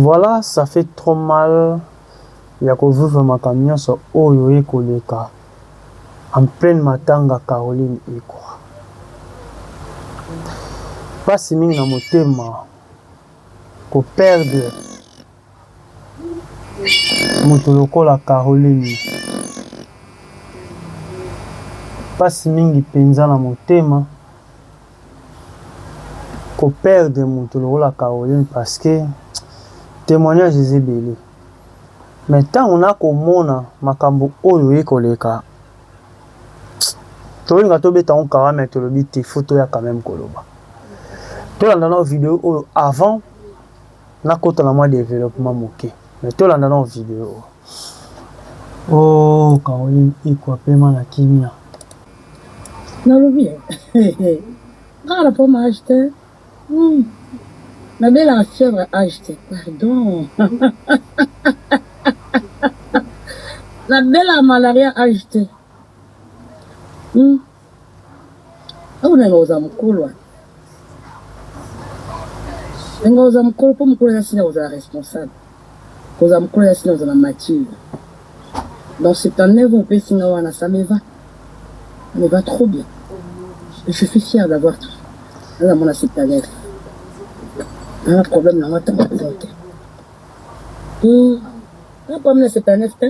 Voilà ça fait trop mal ya ko vivre makambo nyonso oyo ekoleka en pleine matanga Caroline Ekwa. Pasi mingi na motema ko perdre moto lokola Caroline. Pasi mingi penza na motema ko perdre moto lokola Caroline parce que témoignage eza ebele. Mais ntango nakomona makambo oyo ekoleka tolinga tobeta yango kara mais tolobi te faut toya quand même koloba. Tolanda nao video oyo avant nakota na mwa développement moke mais tolanda nao video oyo. Oh Caroline Ikwa pema na kimia. Nalobi nga na poma age te nabelaka fièvre age te pardon nabelaka malaria age te Awa nalinga kozala mokolo nalinga kozala mokolo mpo mokolo eza sina kozala responsable kozala mokolo eza sina kozala mature donc 79 ans opesi nga wana ça me va ça me va trop bien et je suis fier d'avoir tout naza mona 79 nanga problème nango ata moko te na problème na 79 te.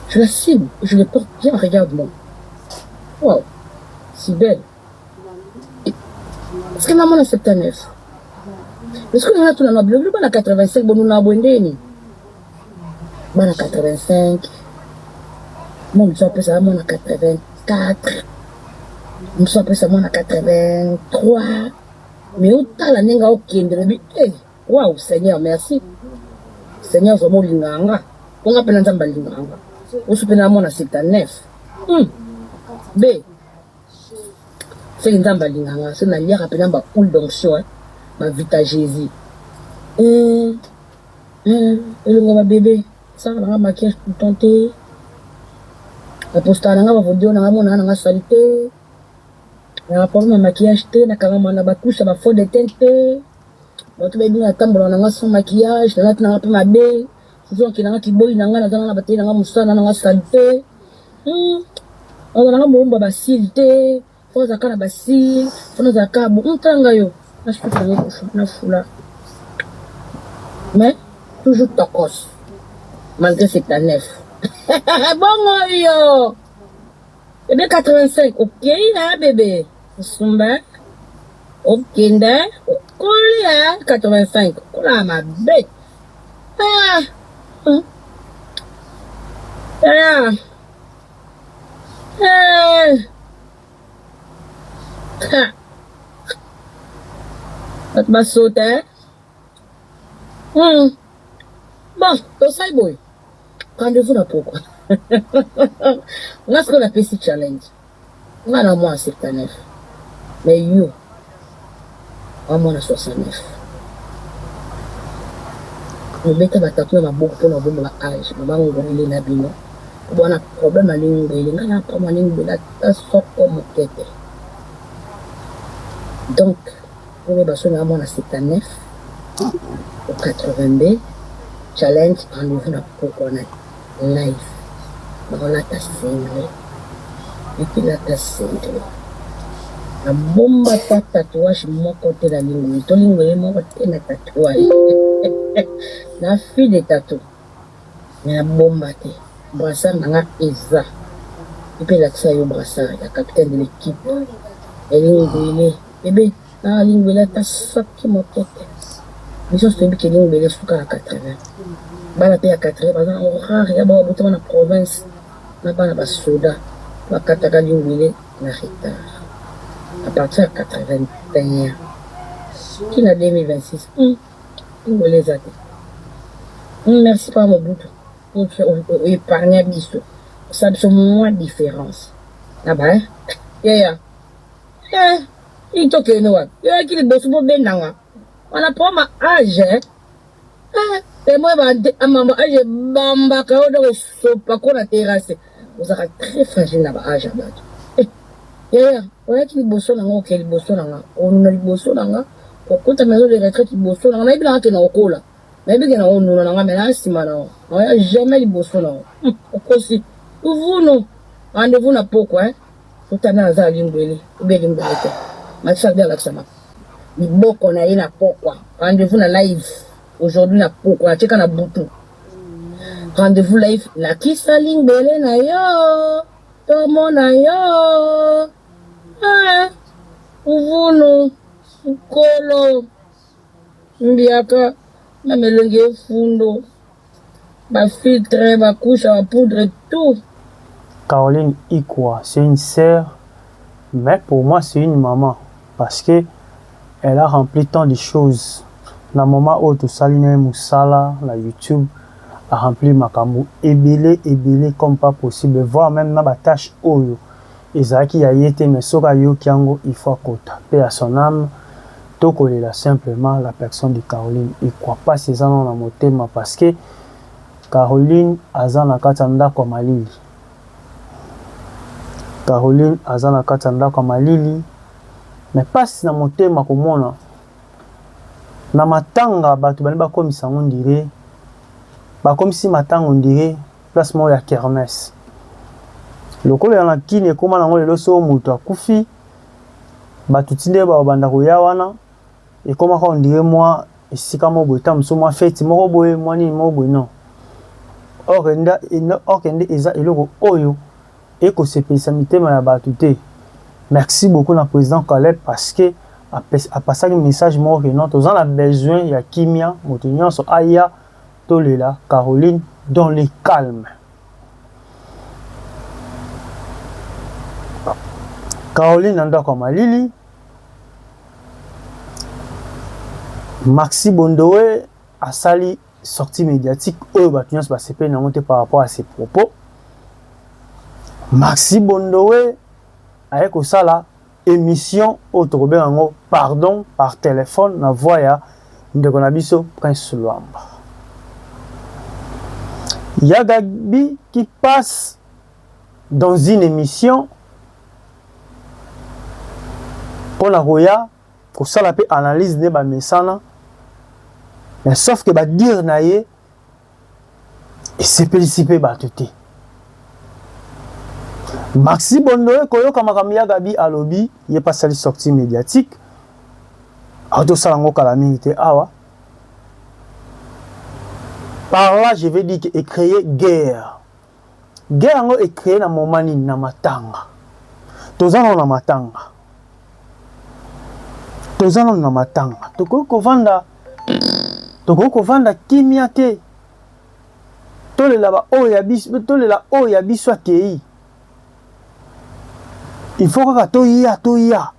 Je la cible, je le porte bien, regarde-moi. Wow, si belle. Est-ce que maman a 79 Est-ce que nana tuna na bana 85 bonuna bwendeni bana 85 mwa mosusu apesa mwana 84 mosusu apesa mwana 83 mais otala ndenge aokende lobi eh Waouh seigneur merci seigneur vraiment olingaka nga po nga pena nzambe alingaka nga osu pena amona 79 b seke nzambe alingaka nga so naliaka pena ba huile d'onction eh ba vita jésus elongo ba bebe sala nanga maquillage tout le temps te na postaka nanga ba video nanga mona nanga salite na problème ya maquillage te nakangama na ba couche ya ba fond de teint te. Bato bayebi nga natambola na nga sans maquillage, nalati na nga mpe mabe, soki nakende na nga kiboyi na nga, naza na bateli na nga mosala na nga salite. Naza na nga moumba ba cils te, faut nazala kaka na ba cils, faut nazala kaka bo, tala nga yo, na suki na nga ekufa, na fula. Mais toujours tokos, malgré 79. Bongo yo! Bebe 85, okei na bebe, osumba. Okenda okoli ya 85 okola mabe ah. Ah. Ah. Ah. Bato basota eh? Bon, tosali boye rendez-vous na pokwa nga sikoyo napesi challenge Nga na mwana 79 mais yo oa mwana 69 obeta ba tatou na maboko pona obomba ba age mama ngwele na bino po bwana problème ya lingwele nga na problème ya lingwele ata soko moke te donc oyeba soki na mwana 79 ou 82 challenge rendez-vous na pokwa na live bakolata single epi lata single nabomba ata tatouage moko te na lingwele to lingwele moko te na tatouage na fille de tatou mais nabomba te brassard na nga eza epe elakisa yo brassard ya capitaine de l'équipe ya lingwele bebe Ah lingwele ata soki moke te. Biso nyonso toyebi ke lingwele esuka na 80. Bana pe ya 80 baza nango rare ya bao babotama na province na bana ba soda bakataka lingwele na retard à partir ya 81 ti na 2026 lingwele eza te. Merci papa Mobutu po o epargna biso osala biso mwa difference na ba yaya. Eh, nini tokende wapi? Yo yaki liboso bobenda nga. Wana po ma age eh. Eh, temo ba mama age bambaka yo donc esopa ko na terrasse. Ozalaka très fragile na ba age ya bato. Eh, yaya, oyaki liboso na nga oke liboso na nga. Onuna liboso na nga, okota maison de retraite liboso na nga. Nayebi na nga ke na okola. Nayebi ke nako nuna na nga mais na sima na yo. Nakoya jamais liboso na yo. Hum, okosi. Luvunu. Rendez-vous na pokwa hein. Totana aza na lingwele ou bien lingwele te. Maxi abi alakisa ma liboko na ye na pokwa. Rendez-vous na live aujourd'hui na pokwa na tika na butu. Rendez-vous live lakisa lingbele na yo. Tomona yo. Ah, uvunu nkolo mbiaka meme elongi efundo ba filtre ba couche ba poudre tout. Caroline Ikwa c'est une sœur mais pour moi c'est une maman parce que elle a rempli tant de choses na moment oyo tosali na ye musala na YouTube a remplir makambo ebele ebele comme pas possible voir meme na ba taches oyo ezalaki ya ye te mais soki ayoki yango il faut akota paix à son ame tokolela simplement la personne de Caroline Ikwa pasi eza nano na motema parce que Caroline aza na kati ya ndako ya malili Caroline aza na kati ya ndako ya malili mais pasi na motema komona na matanga bato bani bakomisa yango ndire bakomisi matanga ondire place moko ya kermesse lokola ya na kini ekoma nango lelo so moto akufi bato ti nde babanda koya wana ekomaka ondire mwa esika moko boye ta mosusu mwa feti moko boye mwa nini moko boye non or nde eza eloko oyo ekosepelisa mitema ya bato te. Merci beaucoup na president Caleb parce que apasaki message moko ke non toza na besoin ya kimia moto nyonso aya tolela Caroline dans le calme. Caroline na ndako ya malili Maxi Bondowe asali sortie médiatique oyo bato nyonso basepeli nango te par rapport à ses propos. Maxi Bondowe aye kosala émission oyo tokobenga yango pardon par téléphone na voix ya ndeko na biso Prince Luamba. Ya Gabi qui passe dans une émission mpo na koya kosala mpe analyse nde bamesana mais sauf que badire na ye esepelisi mpe bato te. Maxi Bondoye koyoka makambo ya Gabi alobi ye mpe asali sortie médiatique atosala yango kala mingi te awa. Par là je vais dire que ecréer guerre. Guerre yango ecréer na moment nini? Na matanga. Toza nano na matanga. Toza nano na matanga. Tokoki kovanda tokoki kovanda kimia te. Tolela ba oyo ya biso, tolela oyo ya biso akei. Il faut kaka toya toya.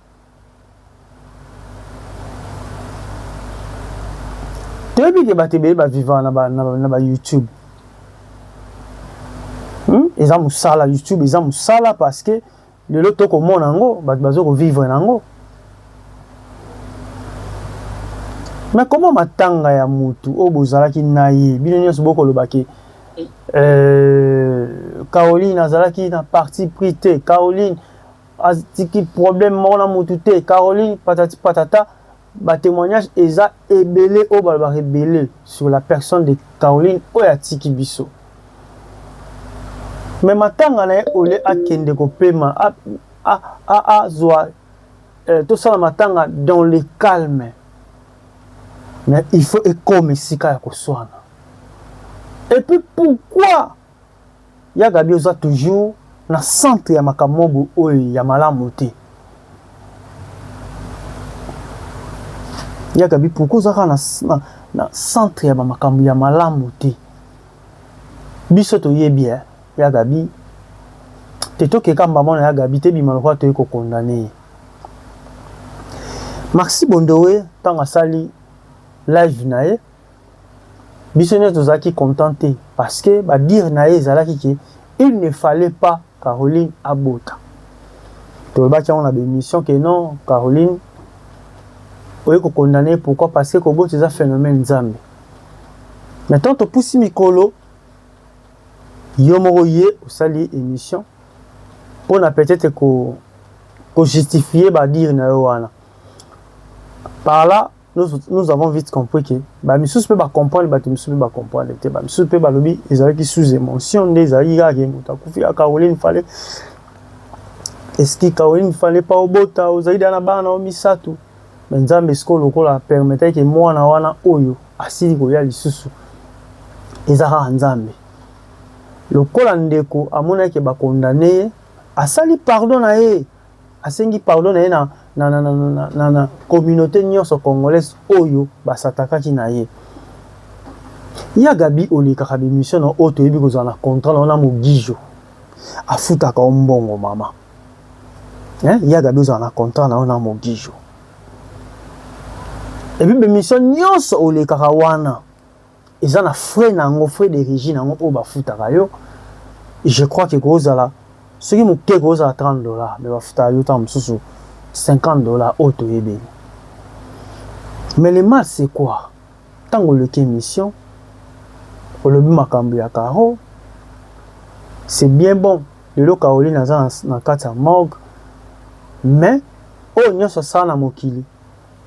Toyebi ke bato ebele ba vivaka na ba, na, na ba YouTube. Hmm? Eza mosala, YouTube eza mosala parce que lelo tokomona yango bato bazo ko vivre na yango. Mais comment matanga ya mutu oyo bozalaki na ye bino nyonso bokoloba ke euh, Caroline azalaki na parti pris te, Caroline atiki problème moko na mutu te, Caroline patati patata, ba témoignages eza ebele oyo balobaka ebele sur la personne de Caroline oyo atiki biso. Mais matanga na ye ole akende kopema azwa euh, tosala matanga dans le calme mais il faut ekoma esika ya koswana. Et puis pourquoi Ya Gaby oza toujours na centre ya makambo oyo ya malamu te. Ya Gaby pourquoi oza kaka na, na, na centre ya makambo ya malamu te? Biso toyebi eh, ya Gaby te tokeka mbama na ya Gaby te bima lokola toye kokondane ye. Maxi Bondowe ntango asali live na ye Biso nionso tozalaki content te parce que ba dire na ye ezalaki que il ne fallait pas Caroline abota. Tolobaki yango na ba emission que non Caroline oye ko condamner pourquoi parce que kobota eza phénomène Nzambe. Mais tant topusi mikolo yo moko ye osali émission pona peut-être ko ko justifier ba dire na yo wana. Par là. Nous avons vite compris que ba misusu pe ba comprendre, bato misusu pe ba comprendre te. Ba misusu pe balobi ezalaki sous émotion nde ezalaki kaka ke moto akufi ya Caroline, fallait, est-ce que Caroline fallait pas obota, ozali da na bana o misato. Mais Nzambe sikoyo lokola permettait ke mwana wana oyo asili koya lisusu, eza kaka Nzambe. Lokola ndeko amonaki ke bakondane ye, asali pardon na ye, asengi pardon na ye na communauté nyonso congolaise oyo basatakaki na ye. Ya Gabi, olekaka bémission na oyo toyebi kozala na contrat na yo na Mogijo, afutaka yo mbongo mama, hein? Ya Gabi, ozala na contrat na yo na Mogijo, et puis bémission nyonso olekaka wana eza na frais na yango, frais de régie na yango oyo bafutaka yo. Je crois que kozala soki moke kozala 30 $, mais bafutaka yo ntango mosusu 50 $ oyo toyebeli. Mais le mal, c'est quoi? Ntango oleki émission, olobi makambo ya Caro, c'est bien bon. Lelo Caroline aza na kati ya morgue, mais oyo nyonso asala na mokili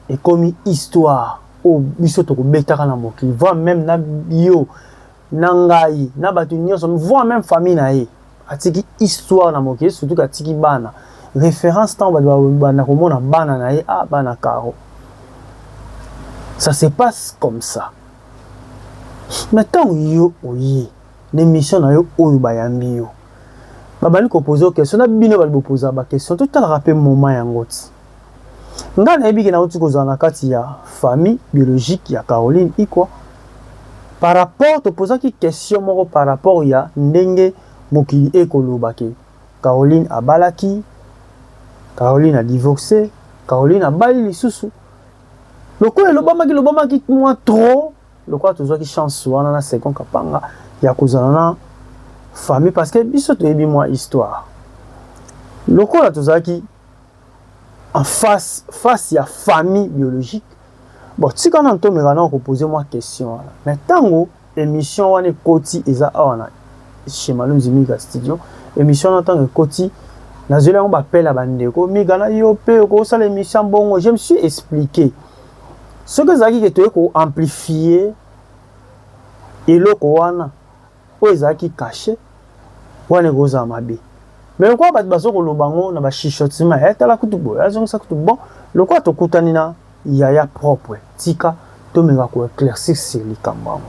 ekomi histoire oyo biso tokobetaka na mokili, voire même na yo, na ngai, na bato nyonso, voire même famille na ye. Atiki histoire na mokili, surtout atiki bana référence. Ntango bato banda komona bana na ye, ah, bana Caro, ça se passe comme ça. Mais ntango yo oye na émission na yo oyo bayambi yo, babandi kopose question na bino, bali bopoza baquestion, totalaka mpe moment yango ti ngai nayebi ke nauti kozala na kati ya famille biologique ya Caroline Ikwa. Par rapport topozaki question moko par rapport ya ndenge mokili ekoloba ke Caroline abalaki, Caroline adivorcé, Caroline abali lisusu. Lokola elobamaki lobamaki mwa trop, lokola tozwaki chance wana na Second Kapanga ya kozala na famille, parce que biso toyebi mwa histoire, lokola tozalaki en face ya famille biologique, bon, tika na ntomeka na kopose mwa question wana. Mais ntango émission wana ekoti, eza awa na chez Malonzi Miga Studio, émission wana ntango ekoti, nazweli yango bapela bandeko Miga na yo mpe okosala émission bongo. Je me suis expliqué, soki ezalaki ke toye koamplifie eloko wana oyo ezalaki caché wana, ekozala mabe. Mais lokola bato baza koloba yango na bachuchotement, etala kutu boye, azongisa kutu. Bon, lokola tokutani na yaya propre, tika tomeka koéclaircir sur likambo yango.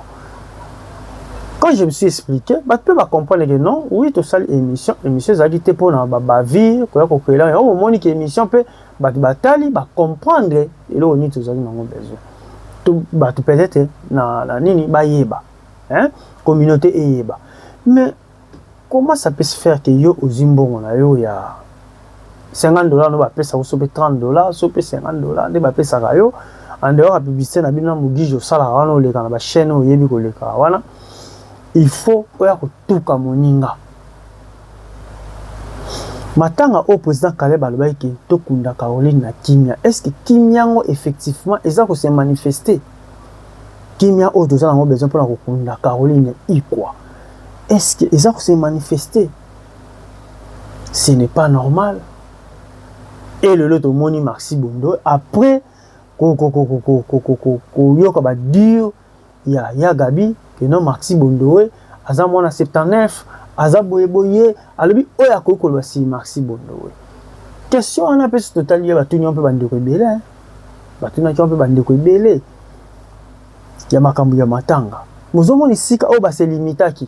Quand je me suis expliqué, bato mpe bacomprendre que non, oui, tosali émission. Émission ezalaki te mpona babavire koya kokwela yango. Omoni ke émission mpe bato batali, bacomprendre eloko nini tozalaki nango besoin. To bato peut-être na nini bayeba, hein? Communauté eyeba. Mais comment ça peut se faire que yo ozwi mbongo na yo ya 50 $ no bapesaka so mpe 30 $, so mpe 50 $ nde bapesaka yo en dehors ya publicité na bino na Mogige osalaka wana, oleka na bachaîne oyo oyebi kolekaka wana, il faut oya kotuka moninga? Matanga oyo président Caleb alobaki ke tokunda Caroline na kimia, est ce que kimia yango effectivement eza kose manifester? Kimia oyo toza nango besoin mpona kokunda Caroline Ikwa, est ce que eza kose manifester? Ce n'est pas normal. Et lelo tomoni Maxi Bondo, après koyoka badire ya Gabi ke non, Maxi Bondowe aza mwana 79, aza boyeboye, alobi oyo akoki koloba si Maxi Bondowe. Question wana mpe so totali ye, batuni yo mpe bandeko ebele, batunaki yo mpe bandeko ebele ya makambo ya matanga. Bozomona esika oyo baselimitaki.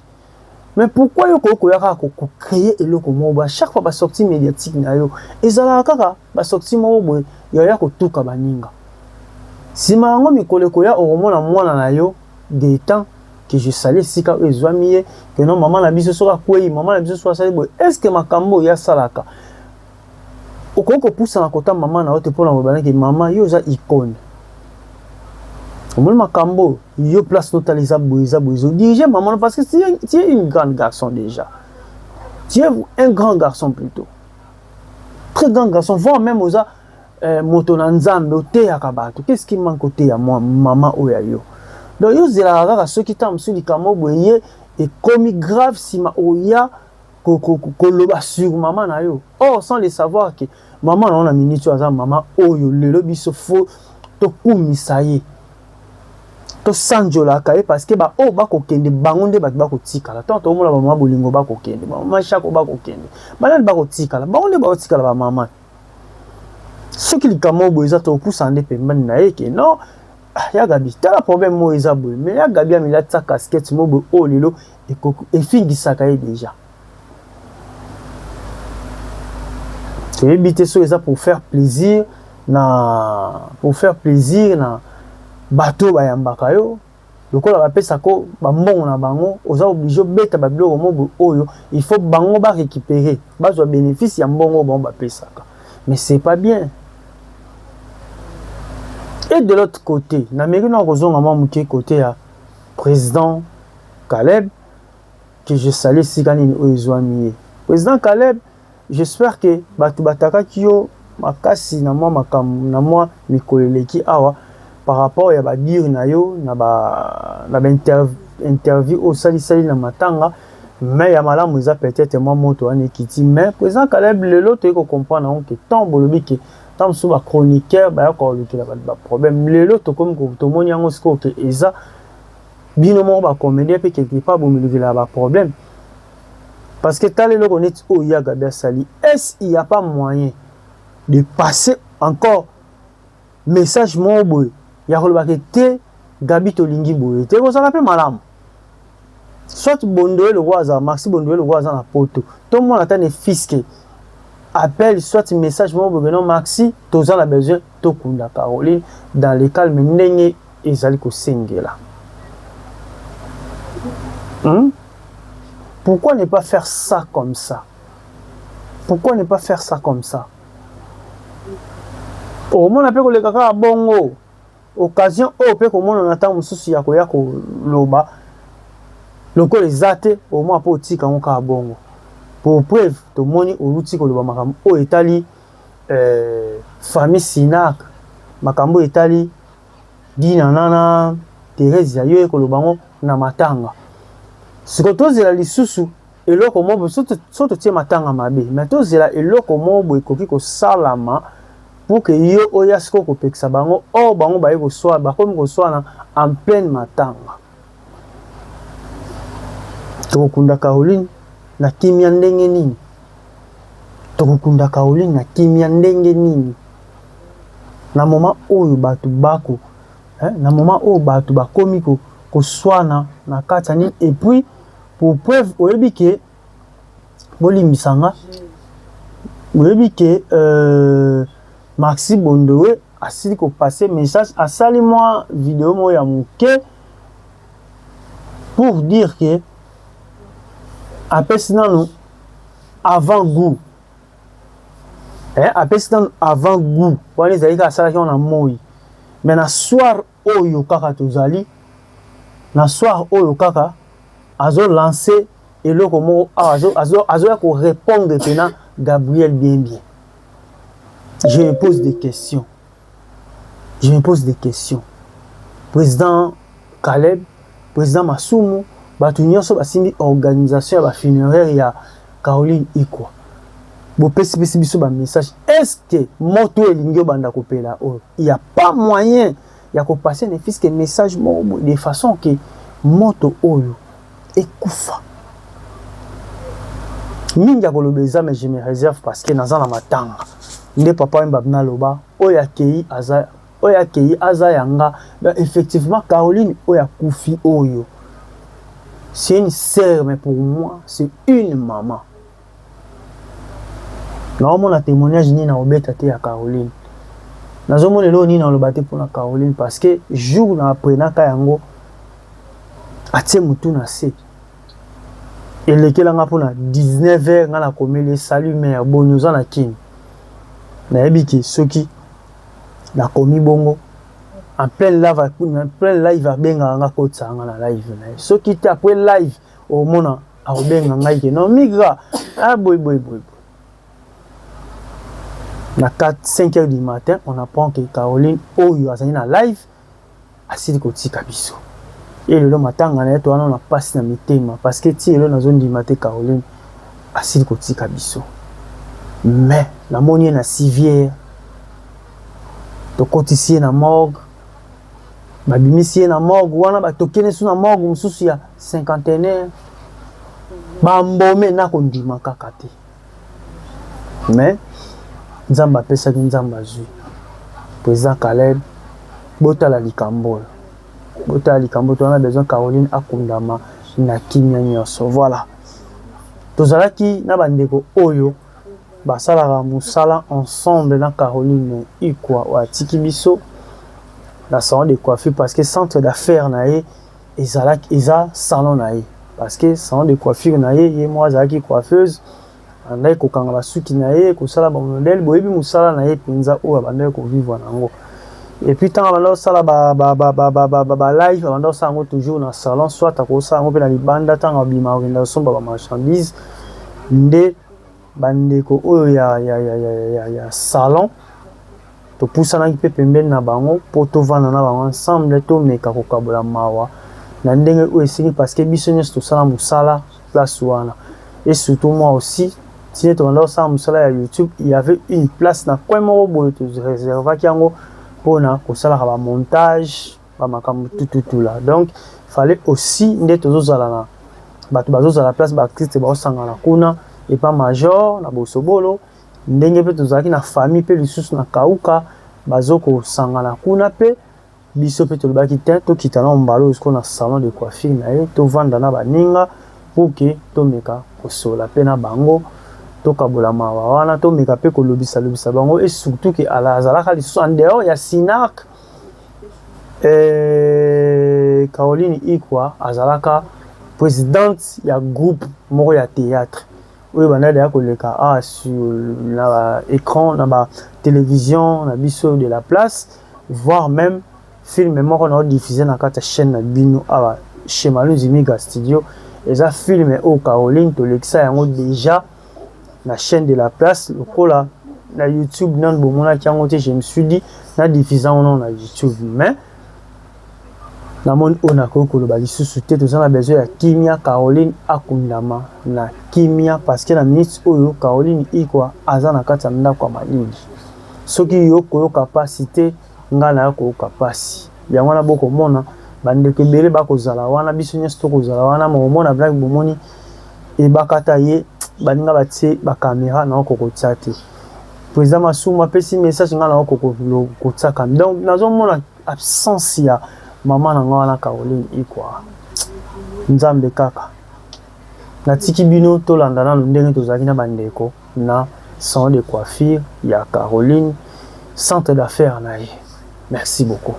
Mais pourquoi yo koki koya kaka kocréer eloko moko boye? Chaque fois basortie médiatique na yo ezalaka kaka basortie moko boye ya kotuka baninga. Nsima yango mikolo ekoya, okomona mwana na yo Gaetan, que je salue esika oyo ezwami ye, ke non, mama na biso soki akwei, mama na biso soki asali boye. Est ce que makambo oyo asalaka, okoki kopusana kota mama na yo te mpona koloba nake: "Mama, yo oza icône, omoni makambo yo place notala eza boye, eza boye"? Ezodirige mama no, parce que tu es une grande garçon déjà, tu es un grand garçon, plutôt très grand garçon, voire même oza moto na Nzambe, oteyaka bato. Qu'est ce qui manque oteya mama oyo ya yo? Donc yo ozelaka kaka soki ntango mosusu likambo boye ye ekomi grave, nsima oya koloba sur mama na yo. Or sans le savoir ke mama na yo na minute oyo aza mama oyo lelo biso fo Tokumisa ye. Tosanjolaka ye parce que ba oyo bakokende bango nde bato bakotikala. Ntango tokomona ba mama bolingo bakokende, ba mama shako bakokende, banani bakotikala? Bango nde bakotikala ba mama. Soki likambo oyo boye eza tokopusana nde pembeni na ye ke non, ah, ya Gabi tala problème moko eza boye, mais ya Gabi amilatisa casquette moko boye oyo lelo efingisaka ye deja. Toyebi te soki eza pour faire plaisir na pour faire plaisir na bato oyo bayambaka yo lokola bapesaka bambongo na bango, oza oblige obeta babiloko moko boye oyo il faut bango ba récupérer, bazwa bénéfice ya mbongo oyo bango bapesaka, mais c'est pas bien. Et de l'autre côté, nameki na kozonga mwa moke côté ya président Caleb que je salue esika nini oyo ezwami ye. Président Caleb, j'espère que bato batakaki yo makasi na mwa makambo na mwa mikolo eleki awa par rapport ya badire na yo na ba na ba interview oyo osalisali na matanga, mais ya malamu eza peut-être mwa moto wana ekiti. Mais président Caleb, lelo toyei kocomprendre yango ke ntango bolobi ke ntango mosusu bachroniqueur baya kolukela bato baproblème, lelo tokomi tomoni yango sikoyo ke eza bino moko bacomédien mpe quelque part bomilukelaka baproblème, parce que tala eloko neti oyo ya Gabi asali. Est-ce il y a pas moyen de passer encore message moko boye ya kolobaka te Gabi tolingi boye te, ekozala mpe malamu, soit Bondoye lokola aza Maxi Bondoye lokola aza na poto, tomona ata ne fiske appel soit message moko boye: non, Maxi, toza na besoin tokunda Caroline dans le calme ndenge ezali kosengela. Pourquoi ne pas faire ça comme ça? Pourquoi ne pas faire ça comme ça? Okomona mpe koleka kaka bongo occasion oyo mpe komonana ntango mosusu ya koya koloba lokola eza te, omwa mpo otika yango kaka bongo. Pour preuve, tomoni oluti koloba makambo oyo etali famille Sinak, makambo oyo etali Dina na Therese ya yo ekoloba yango na matanga. Sikoyo tozela lisusu eloko moko so totie matanga mabe, mais tozela eloko moko boye ekoki kosalama pour que yo oya sikoyo kopekisa bango or bango baye koswana, bakomi koswana en pleine matanga. Tokokunda Caroline na kimia ndenge nini? Tokokunda Caroline na kimia ndenge nini na moment oyo bato bako na moment oyo bato bakomi koswana na kati ya nini? Et puis pour preuve, oyebi ke, bolimbisanga, oyebi ke Maxi Bondowe asili kopasser message, asali mwa video moko ya moke pour dire ke apesi nanu avant goût, apesi nanu avant goût wana ezali kaka asalaki wana moi, mais na soir oyo kaka tozali na soir oyo kaka azolancer eloko moko awa, azoya korépondre mpena Gabriel bien bien. Je me pose des questions, je me pose des questions. Président Caleb, président Masumu, bato nyonso basimbi organisation ya bafunéraire ya Caroline Ikwa, bopesipesi biso bamessage. Est ce que moto elingi obanda kopela oyo, il y a pas moyen ya kopasser ne fût-ce que message moko boye de façon ke moto oyo ekufa? Mingi ya koloba eza, mais je me réserve parce que naza na matanga. Nde papa Wemba naloba oyo akei aza oyo akei aza yanga. Donc effectivement, Caroline oyo akufi oyo, c'est une sœur, mais pour moi c'est une maman. Naomona témoignage nini naobeta te ya Caroline, nazomona eloko nini naloba te mpona Caroline, parce que jour na aprenaka yango, atie motu na se elekelanga mpona 19 heures. Nga nakomeli: "Salut mère, boni, oza na kini?" Nayebi ke soki nakomi bongo en plein live, en plein live abengaka nga, kotisaka nga na live na ye. Soki te, après live omona akobenga ngai ke non, migra, ah, boye boye boye. Na 4 5 heures du matin, on apprend que Caroline oyo azali na live asili kotika biso. E lelo matanga na ye, to wana na mpasi na mitema, parce que ti lelo nazondima te Caroline asili kotika biso. Mais namoni ye na civière. Tokotisi ye na morgue, babimisi ye na morgue wana, batokende su na morgue mosusu ya cinquantenaire, bambome na kondima kaka te. Mais Nzambe apesaki, Nzambe azwi. Président Caleb, botala likambo oyo, botala likambo to wana besoin Caroline akundama na kimia nyonso. Voilà, tozalaki na bandeko oyo basalaka mosala ensemble na Caroline Ikwa oyo atiki biso na salon de coiffure, parce que centre d'affaires na ye ezalaki eza salon na ye, parce que salon de coiffure na ye, ye moko azalaki coiffeuse, abandaki kokanga basuki na ye, kosala bamodele. Boyebi mosala na ye mpenza oyo abandaki kovivre na yango. Et puis ntango abanda kosala balive, abanda kosala yango toujours na salon, soit akosala yango mpe na libanda ntango abima akokenda kosomba bamarchandise. Nde bandeko oyo ya salon, topusanaki mpe pembeni na bango mpo tovanda na bango ensemble, tomeka kokabola mawa na ndenge oyo esengi, parce que biso nyonso tosala mosala place wana. Et surtout moi aussi, tine tobanda kosala mosala ya YouTube, il y avait une place na coin moko boye, toreservaki yango mpona kosalaka bamontage, bamakambo tututula. Donc fallait aussi nde tozozala na bato bazozala place, baartiste baosangana kuna epa major na Bosobolo, ndenge mpe tozalaki na famille mpe lisusu na Kauka bazokosangana kuna. Mpe biso mpe tolobaki te, tokita na mbala oyo sikoyo na salon de coiffure na ye, tovanda na baninga pour que tomeka kosola mpe na bango, tokabola mawa wana, tomeka mpe kolobisa-lobisa bango. Et surtout que azalaka lisusu en dehors ya Sinark, Caroline Ikwa azalaka présidente ya groupe moko ya théâtre oyo bandaki deya koleka awa sur na ba écran, na ba télévision na biso de la place, voire même film moko na odiffuser na kati ya chaîne na bino awa chez Maluzi Miga Studio. Eza film oyo Caroline tolekisa yango déjà na chaîne de la place. Lokola na YouTube nanu bomonaki yango te, je me suis dit na diffuse yango nano na YouTube. Mais namoni oyo nakoki koloba lisusu te, toza na besoin ya kimia. Caroline akundama na kimia, parce que na minute oyo Caroline Ikwa aza na kati ya ndako ya malili. Soki yo koyoka mpasi te, ngai naya koyoka mpasi. Yango wana bokomona bandeko ebele bakozala wana, biso nyonso tokozala wana. Mokomona blake, bomoni ebakata ye, baninga batie bacaméra na okokotia te. Président Masumu apesi message, ngai na okokotia. Donc nazomona absence ya mama na ngai wana Caroline Ikwa. Nzambe kaka. Natiki bino tolanda nano ndenge tozalaki na bandeko na salon de coiffure ya Caroline, centre d'affaires na ye. Merci beaucoup.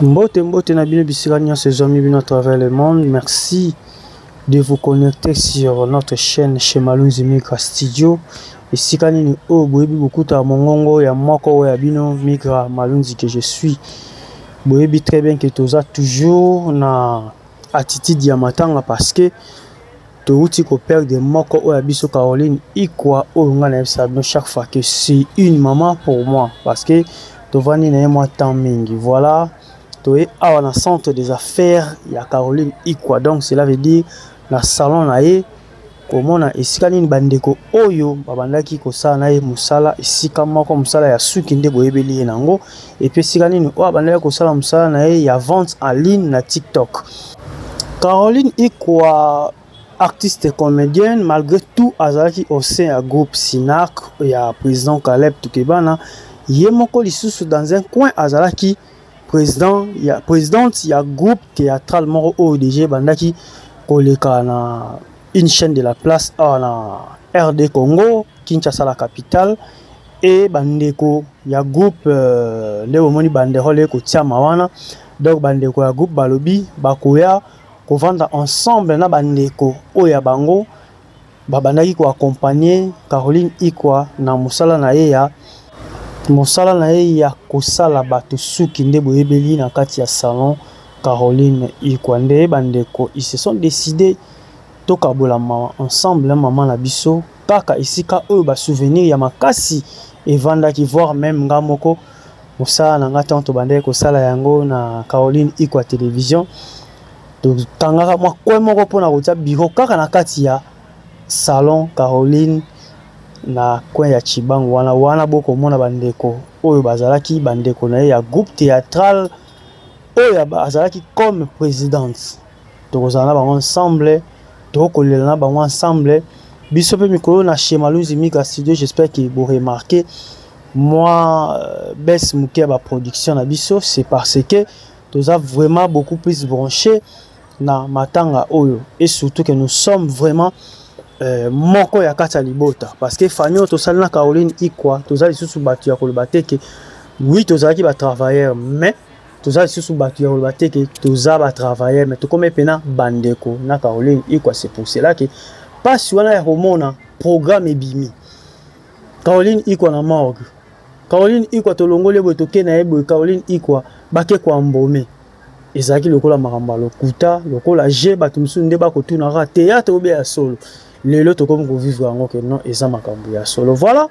Mbote, mbote na bino bisika nyonso ezwami bino à travers le monde. Merci de vous connecter sur notre chaîne chez Malunzi Migra Studio. Esika nini oyo boyebi bokuta mongongo ya moko oyo ya bino Migra Malunzi que je suis. Boyebi très bien que toza toujours na attitude ya matanga, parce que touti koperdre moko oyo ya biso, Caroline Ikwa, oyo ngai nayebisaka bino chaque fois que c'est une maman pour moi, parce que tovandi na ye mwa temps mingi. Voilà, toye awa na centre des affaires ya Caroline Ikwa, donc cela veut dire na salon na ye, komona esika nini bandeko oyo babandaki kosala na ye mosala esika moko, mosala ya suki nde boyebeli ye nango, et puis esika nini oyo abandaki kosala mosala na ye ya vente en ligne na TikTok. Caroline Ikwa, artiste comédienne, malgré tout azalaki au sein ya groupe Sinac ya président Caleb Tukebana. Ye moko lisusu dans un coin azalaki président ya présidente ya groupe théâtral moko oyo déjà ebandaki koleka na une chaîne de la place awa na RD Congo, Kinshasa la capitale. E bandeko ya groupe nde bomoni banderole ekotiama wana. Donc bandeko ya groupe balobi bakoya kovanda ensemble na bandeko oyo ya bango babandaki koaccompagner Caroline Ikwa na mosala na ye ya kosala bato suki nde boyebeli na kati ya salon Caroline Ikwa. Nde bandeko, ils se sont décidés tokabola mawa ensemble, mama na biso, kaka esika oyo basouvenir ya makasi evandaki, voire même nga moko mosala na nga ntango tobandaki kosala yango na Caroline Ikwa Télévision. Tokangaka mwa coin moko mpona kotia bureau kaka na kati ya salon Caroline na coin ya Tshibangu wana. Wana bokomona bandeko oyo bazalaki bandeko na ye ya groupe theatral oyo azalaki comme presidente. Tokozala na bango ensemble, tokolela na bango ensemble. Biso pe mikolo na chez Maluzi Mika Studio, j'espère que vous remarquez moi euh, baisse moke ya ba production na biso, c'est parce que toza vraiment beaucoup plus branché na matanga oyo et surtout que nous sommes vraiment euh, moko ya kati ya libota parce que famille oyo tosali na Caroline Ikwa toza lisusu bato ya koloba te ke oui tozalaki ba travailleurs mais toza lisusu bato ya koloba te ke toza ba travailleurs mais tokomi mpena bandeko na Caroline Ikwa. C'est pour cela que pasi wana ya komona programme ebimi Caroline Ikwa na morgue, Caroline Ikwa tolongoli ye boye toke na ye boye, Caroline Ikwa bake ko embaumer, ezalaki lokola makambo ya lokuta, lokola jeu, bato mosusu nde bakotuna kaka théâtre ou bien ya solo. Lelo tokomi ko vivre yango que non, eza makambo ya solo. Voilà,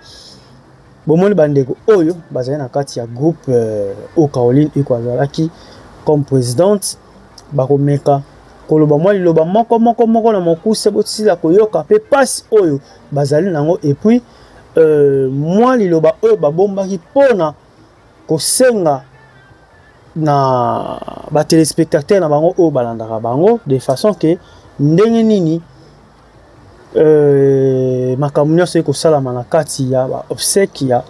bomoni bandeko oyo bazali na kati ya groupe euh, oyo Caroline Ikwa azalaki comme présidente, bakomeka koloba mwa liloba moko moko moko na mokuse, bosila koyoka pe pasi oyo bazali nango et puis euh, mwa liloba oyo babombaki pona kosenga na ba telespectateurs na bango oyo balandaka bango de façon que ndenge nini euh, makambo nyonso ekosalama na kati ya ba obsèques ya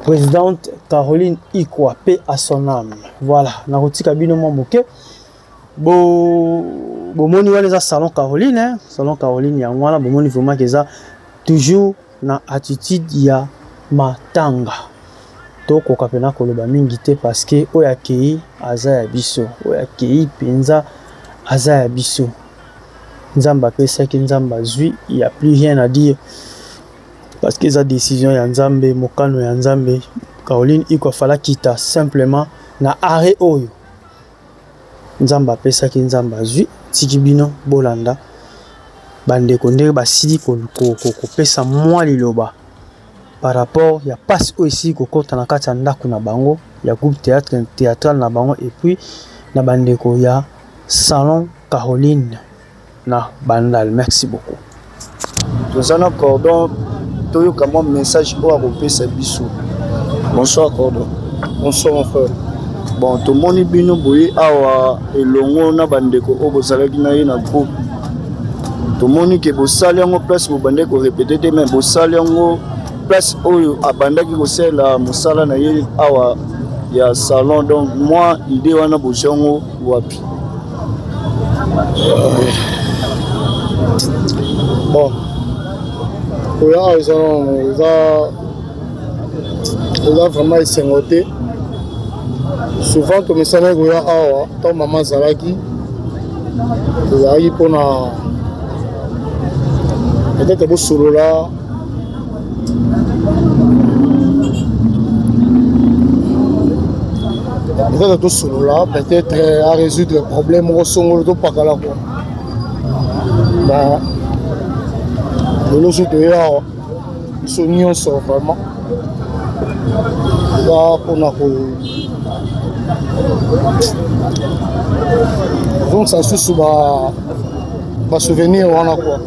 présidente Caroline Ikwa, paix à son âme. Voilà, nakotika bino mwa moke. Bo bomoni wana eza salon Caroline, hein? Salon Caroline yango wana bomoni vraiment que eza toujours na attitude ya matanga. Tokoka pena koloba mingi te parce que oyo akei aza ya biso, oyo akei penza aza ya biso. Nzambe apesaki, Nzambe azui, il y a plus rien à dire parce que eza decision ya Nzambe, mokano ya Nzambe. Caroline Ikwa fala kita simplement na arrêt oyo Nzambe apesaki, Nzambe azui, tiki bino bolanda bandeko ndenge basili kopesa mwa liloba par rapport ya pasi oyo esili kokota na kati ya ndako na bango ya groupe théâtre théâtral na bango et puis na bandeko ya salon Caroline na Bandal. Merci beaucoup. Toza na cordon, toyoka mwa message oyo akopesa biso. Bonsoir cordon. Bonsoir mon frère. Bon, tomoni bino boye awa elongo na bandeko oyo bozalaki na ye na groupe. Tomoni ke bosali yango place bobandaki korepete te, mais bosali yango place oyo abandaki kosalela mosala na ye awa ya salon. Donc mwa idée wana bozwi yango wapi? Bon, koya awa eza eza eza vraiment esengo te. Souvent tomesanaki koya awa ntango mama azalaki, ezalaki mpona peut-être bosolola peut-être tosolola, peut-être à résoudre problème moko songolo topakala kwa. Ba lelo so toye awa biso nyonso vraiment eza mpona ko kozongisa lisusu ba souvenir wana kwa.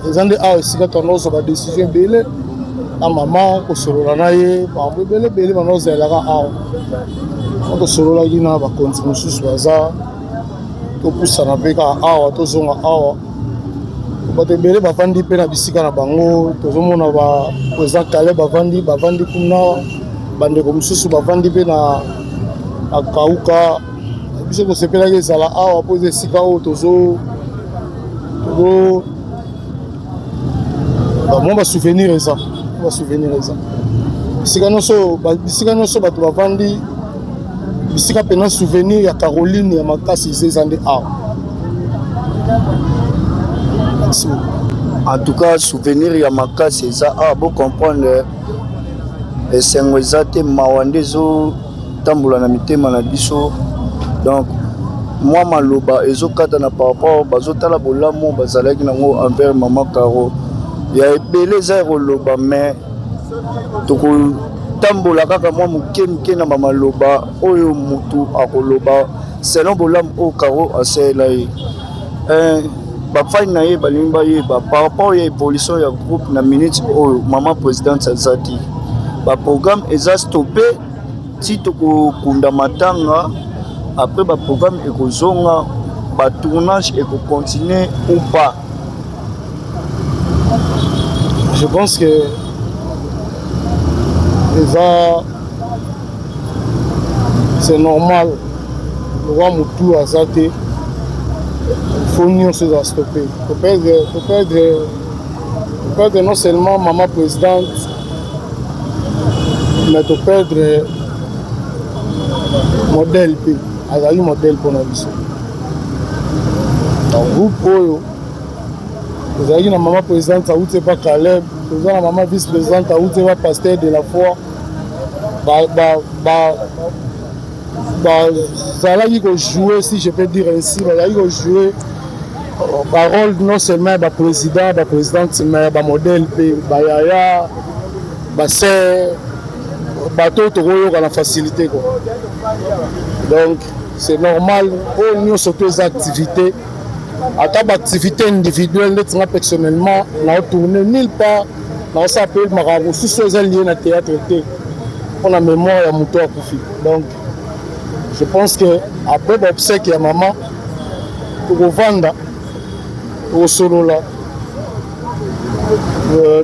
Eza nde awa esika tanda kozwa ba decision ebele na mama, kosolola na ye makambo ebele ebele banda kozalelaka awa. Tosololaki na bakonzi mosusu baza topusana mpe kaka awa, tozonga awa. Bato ebele bavandi mpe na bisika na bango, tozomona ba président Caleb bavandi bavandi kuna, bandeko mosusu bavandi mpe na kauka. Biso tosepelaki ezala awa mpo eza esika oyo tozo tozo mwa basouvenir, eza basouvenir, eza bisika nyonso, bisika nyonso bato bavandi, bisika mpena souvenir ya Caroline ya makasi eza eza nde awa. Merci beaucoup. En tout cas souvenir ya makasi eza awa, bo comprendre esengo eza te, mawa nde ezotambola na mitema na biso. Donc mwa maloba ezokatana par rapport bazotala bolamu bazalaki nango envers mama Caro. Ya ebele eza ya koloba, mais tokotambola kaka mwa moke moke na bamaloba oyo mutu akoloba. Selon bolamu oyo Caro asalela ye, eh, bafani na ye balingi bayeba par rapport ya évolution ya groupe na minute oyo mama présidente aza te, baprogramme eza stoppe ti tokokunda matanga, après baprogramme ekozonga, batournage ekocontinue ou pas? Je pense que eza, c'est normal. Lokwa motu aza te, faut nyonso eza stoppe. Toperdre non seulement mama présidente, mais toperdre modèle mpe azalaki modèle mpona biso. Donc groupe oyo tozalaki na mama présidente auti epa Caleb, toza na mama vice présidente auti epa pasteur de la foi, bazalaki kojouer, si je peux dire ainsi, bazalaki kojouer barôle non seulement ya baprésident, baprésidente, mais ya bamodèle mpe bayaya, basœur, bato oyo tokoyoka na facilité quoi. Donc c'est normal, oyo nyonso to eza activité, ata baactivité individuelle neti nga personnellement naotourne nulle part, naosala mpe makambo mosusu eza lié na théâtre te, mpona mémoire ya moto akufi. Donc je pense que après baobsèque ya mama, tokovanda, tokosolola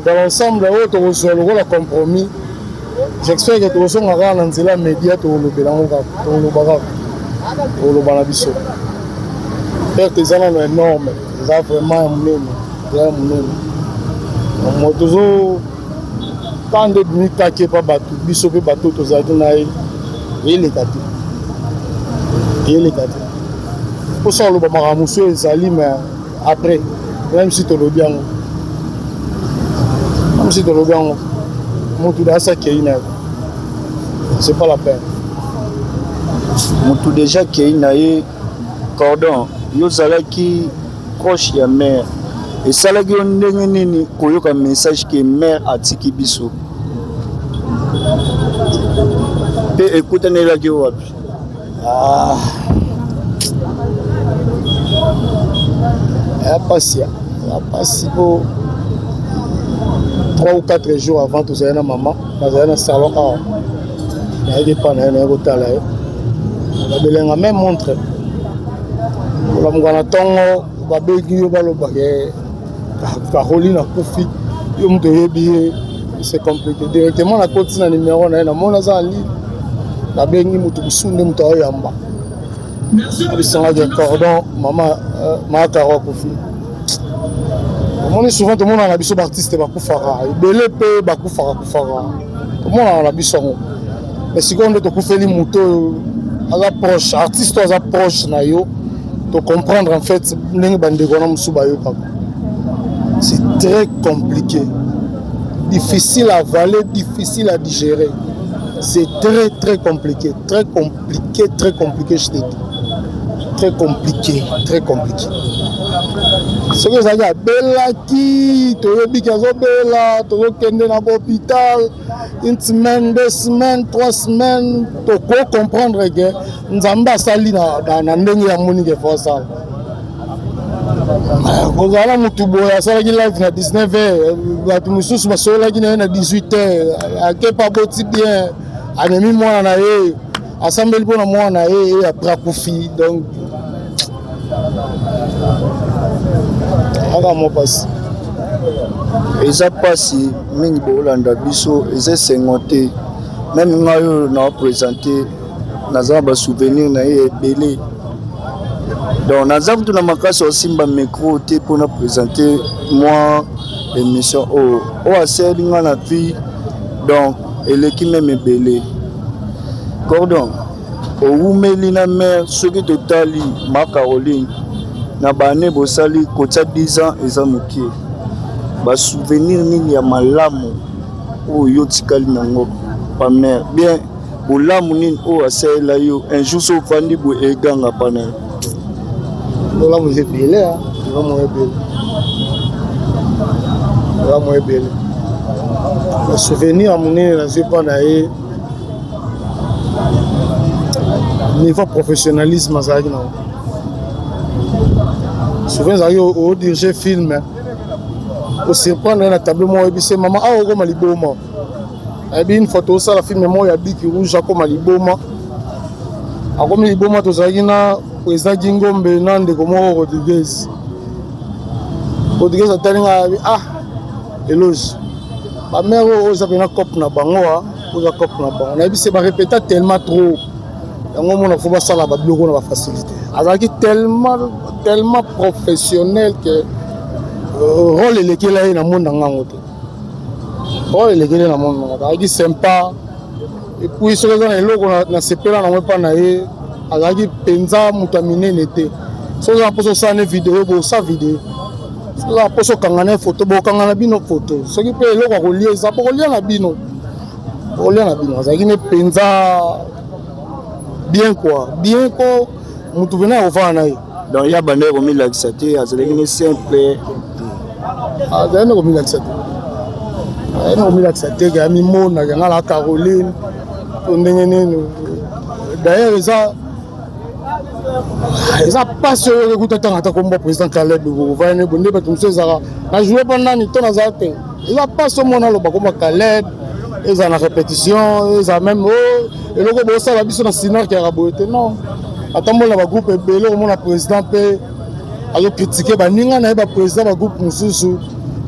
dans l'ensemble oyo tokozwa lokola compromis. J'espère que tokozonga kaka na nzela ya média, tokolobela yango kaka, tokoloba kaka, tokoloba na biso. Perte eza nano énorme, eza vraiment ya monene, eza ya monene. Mo tozo ka nde ebimi kaki epa bato, biso mpe bato tozalaki na ye, eyeleka te, eyeleka te. Mposa koloba makambo mosusu ezali, mais après, même si tolobi yango, même si tolobi yango, motu da asi akei na ye, c'est pas la peine. Motu déjà akei na ye. Cordon, yo ozalaki proche ya mare, esalaki yo ndenge nini koyoka message ke mare atiki biso, mpe ekutanelaki yo wapi? Ah. Ya pasi, ya pasi, po 3 ou 4 jours avant tozali na mama, nazali na salon awa, nayaki epa na ye, naye kotala ye, babelenga même montre. Kolamuka na ntongo, babengi yo, balobake Caroline akufi. Yo moto oyebi ye, c'est compliqué. Directement nakoti na numéro na ye, namoni aza na ligne, nabengi moto mosusu nde moto aoyamba, abisangaki cordon mama Maakaro akufi. Omoni, souvent tomonaka na biso baartiste bakufaka ebele, mpe bakufaka kufaka, tomonaka na biso yango. Mais sikoyo nde tokufeli moto oyo aza proche, artiste oyo aza proche na yo, tocomprendre en fait ndenge bandeko wana mosusu bayokaka. C'est très compliqué, difficile à avaler, difficile à digérer. C'est très très compliqué, très compliqué, très compliqué, je te dis, très compliqué, très compliqué. Soki ezalaki abelaki, toyebiki azobela, tozokende na bahôpital une semaine, 2 semaines, 3 semaines, toko comprendre ke Nzambe asali na ndenge ya moni ke fo asala. Kozala motu boye asalaki live na 19 heures, bato mosusu basololaki na ye na 18 heures, akepa aboti bien, amemi mwana na ye, asambeli mpona mwana na ye, ye après akufi. Donc kaka mwa mpasi. Eza mpasi mingi boolanda biso, eza esengo te. Même ngai oyo na présente, naza na basouvenir na ye ebele. Donc naza kutu na makasi osimba micro te mpona présente mwa émission oyo oyo asali nga na vie. Donc eleki même ebele. Cordon, owumeli na mare. Soki totali ma Caroline na bane bosali kotia 10 ans, eza mokie. Basouvenir nini ya malamu oyo yo tikali nango pa mare? Bien, bolamu nini oyo asalela yo un jour so ofandi boye eganga pa na yo? Bolamu eza ebele, bolamu ebele, bolamu ebele. Basouvenir ya monene nazwi mpa na ye. Niveau professionnalisme azalaki nango. Souvent ezalaki odirige film, osurprendre ye na tableau moko, oyebisi ye: "Mama, awa okoma liboma." Ayebi, une fois tosala film moko ya Biki Rouge, akoma liboma, akomi liboma. Tozalaki na président Gingombe na ndeko moko Rodriguez. Rodriguez atali ngai, abi: "Ah, Eloge, bamare oyo oza mpena cope na bango, a oza cope na bango." Nayebi se barépéta tellement trop, yango omona fo basala babiloko na bafacilité. Azalaki tellement, tellement professionnel que rôle elekela ye na monde na ngango te, rôle elekeli ye na monde na ngango. Azalaki sympa. Et puis soki eza na eloko nasepela nango epa na ye, azalaki mpenza moto ya minene te. Soki oza na mposa osala ne video, bosa video. Soki oza na mposa okanga na foto, bokanga na bino foto. Soki mpe eloko ya kolia eza, bokolia na bino, bokolia na bino. Azalaki ne mpenza bien quoi, bien ko motu mpena ya kofanda na ye. Donc ya bandaki komilakisa te, azalaki ne simple. Azali na komilakisa te, azali na komilakisa te ke amimonaka nga na Caroline to ndenge nini. D'ailleurs eza mpasi oyo ekuta ntango ata kombo président Caleb ovani bo nde bato mosusu ezalaka na joue mpo nani to nazala te. Eza mpasi omona aloba kombo Caleb, ezala na répétition, ezala même o eloko bosala biso na sinarke yaka boye te. Non, atamboli na bagroupe ebele, omona président mpe azocritiquer baninga na ye, baprésident bagroupe mosusu.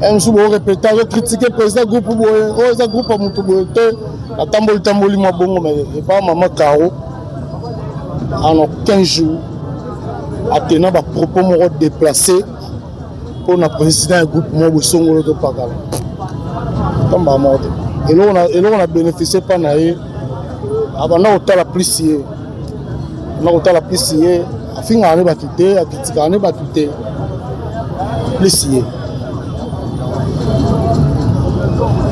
Mosusu borépéter, azocritiquer président groupe boye: "Oyo eza groupe ya motu boye te." Atamboli tamboli mwa bongo, mais epa mama Caro, en 15 jours atena bapropos moko déplacé mpona président ya groupe moko bosongolo to pakala tambaka moko te. Eloko na bénéficie mpa na ye, abanda kotala plus ye, abanda kotala plus ye. Afingaka ne bato te, akritikaka ne bato te, plus ye.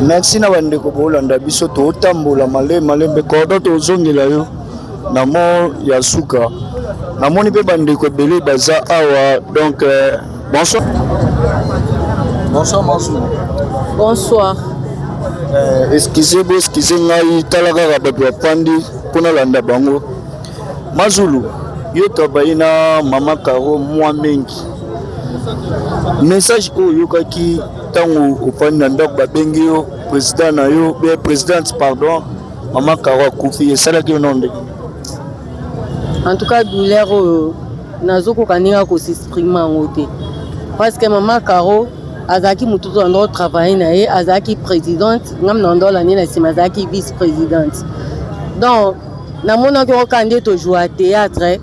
Merci na bandeko bolanda biso. Totambola malembe malembe, cordon tozongela yo na mo ya suka. Namoni mpe bandeko ebele baza awa. Donc bonsoir, bonsoir, bonsoir. Bonsoir. Excuse, bo excuse ngai, tala kaka bato bafandi mpo nalanda bango. Mazulu, yo travaille na mama Caro mwa mingi. Message oyo oyokaki ntango ofandi na ndako, babengi yo président na yo be présidente, pardon, mama Caro akufi, esalaki yo nano ndenge? En tout cas, douleur oyo nazokoka ndenge akosexprimer yango te, parce que mama Caro azalaki motu to ando travaille na ye. Azalaki présidente, ngam na ndo olandi na nsima, azalaki vice présidente. Donc namonaki yango kaka nde tozwa théâtre,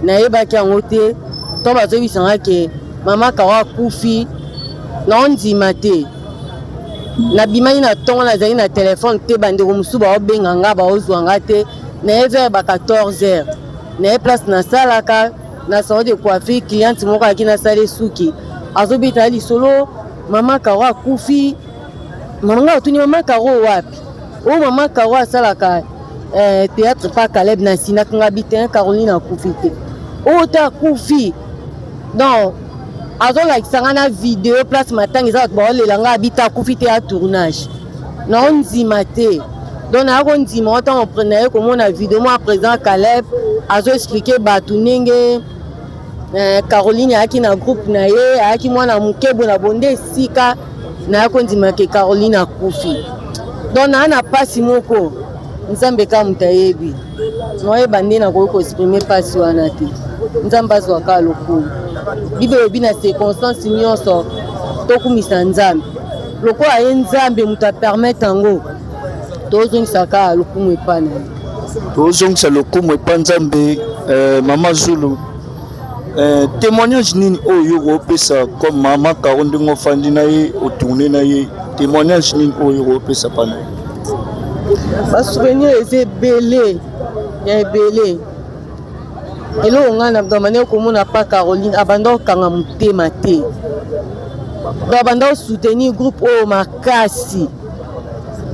nayebaki yango te. To bazoyebisanga ke mama Caro akufi, naondima te. Nabimaki na ntongo, nazalaki na telefone te. Bandeko mosusu baobenga nga, baozwa nga te. Naye vers ba 14 heures, naye place nasalaka na salon de coiffure. Cliente moko ayaki nasala suki, azobeta lisolo: "Mama Caro akufi." Mama nga atuni: "Mama Caro wapi?" Oyo mama Caro asalaka théâtre pa Caleb na nsinaka nga bi te, Caroline akufi te, oyo te akufi. Donc azolakisa nga na video place matanga eza, bato baolela. Nga abi te, akufi te, ya tournage. Naondima te. Donc naya kondima o ntango naye komona video mwa président Caleb azoexpliquer bato ndenge Caroline ayaki na groupe na ye, ayaki mwana moke boye na bonde. Esika naya kondima ke Caroline akufi. Donc naa na mpasi moko, Nzambe kaka moto ayebi. Naoyeba nde nakoki koexprimer mpasi wana te. Nzambe azwaka lokumu. Bible elobi na circonstance nyonso tokumisa Nzambe. Lokola ye Nzambe moto apermettre yango, tozongisa kaka lokumu epa na ye. Tozongisa lokumu epa Nzambe. Mama Zulu, témoignage nini oyo yo koopesa comme mama Caro, ndenge ofandi na ye, otourne na ye? Témoignage nini oyo koopesa mpa na ye? Basouvenir eza ebele ya ebele. Eloko ngai na bamane komona pa Caroline, abanda kokanga motema te. Donc abanda kosoutenir groupe oyo makasi,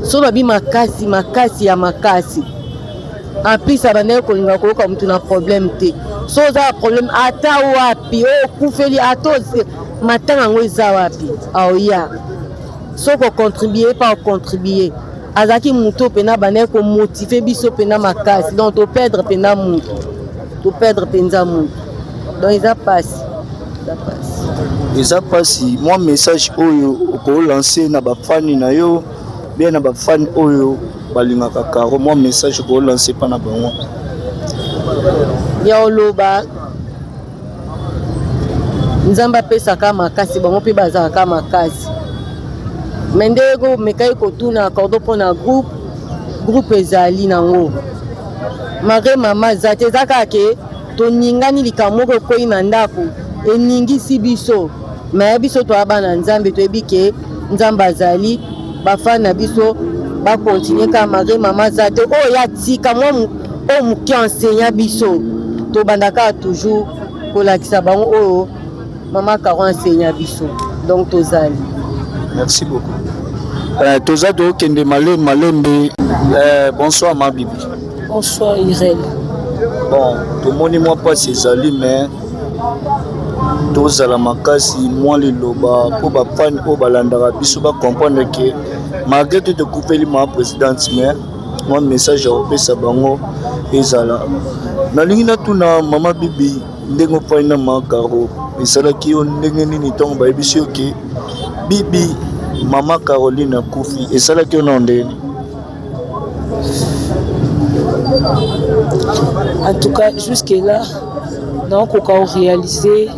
so babi makasi, makasi ya makasi. En plus abandaki kolinga koyoka motu na problème te. So oza na problème ata wapi, oyo okufeli, ata matanga yango eza wapi, aoya. Soki ocontribuer, pa ocontribuer. Azalaki moto mpenza abandaki komotive biso mpenza makasi, donc toperdre mpenza moto, toperdre mpenza moto, donc eza mpasi, eza mpasi, eza mpasi. Mwa message oyo okolanse na bafani na yo bien na bafani oyo balingaka Caro, mwa message okolanse mpa na bango? Ya oloba, Nzambe apesaka makasi, bango mpe bazalaka makasi. Me ndenge omekaki kotuna cordon mpo na groupe, groupe ezali nango malgré mama aza te. Eza kaka ke toningani, likambo moko ekwei na ndako, eningisi biso. Me biso toya bana Nzambe, toyebi ke Nzambe azali. Bafani na biso bakontinue kaka malgré mama aza te. Oyo ya tika mwa oyo moke enseignant biso, tobanda kaka toujours kolakisa bango oyo mama Caro enseignant biso, donc tozali. Merci beaucoup. Toza tokende malembe malembe. Bonsoir ma Bibi. Bonsoir Irène. Bon, tomoni mwa mpasi ezali, mais tozala makasi. Mwa liloba mpo bafani oyo balandaka biso bacomprendre ke malgré te tokufeli ma présidente, mais mwa message ya kopesa bango ezala. Nalingi natuna mama Bibi, ndenge ofandi na mama Caro, esalaki yo ndenge nini ntango bayebisi yo ke Bibi, mama Caroline akufi? Esalaki yo na ndenge nini? En tout cas, jusque là naokoka oréalise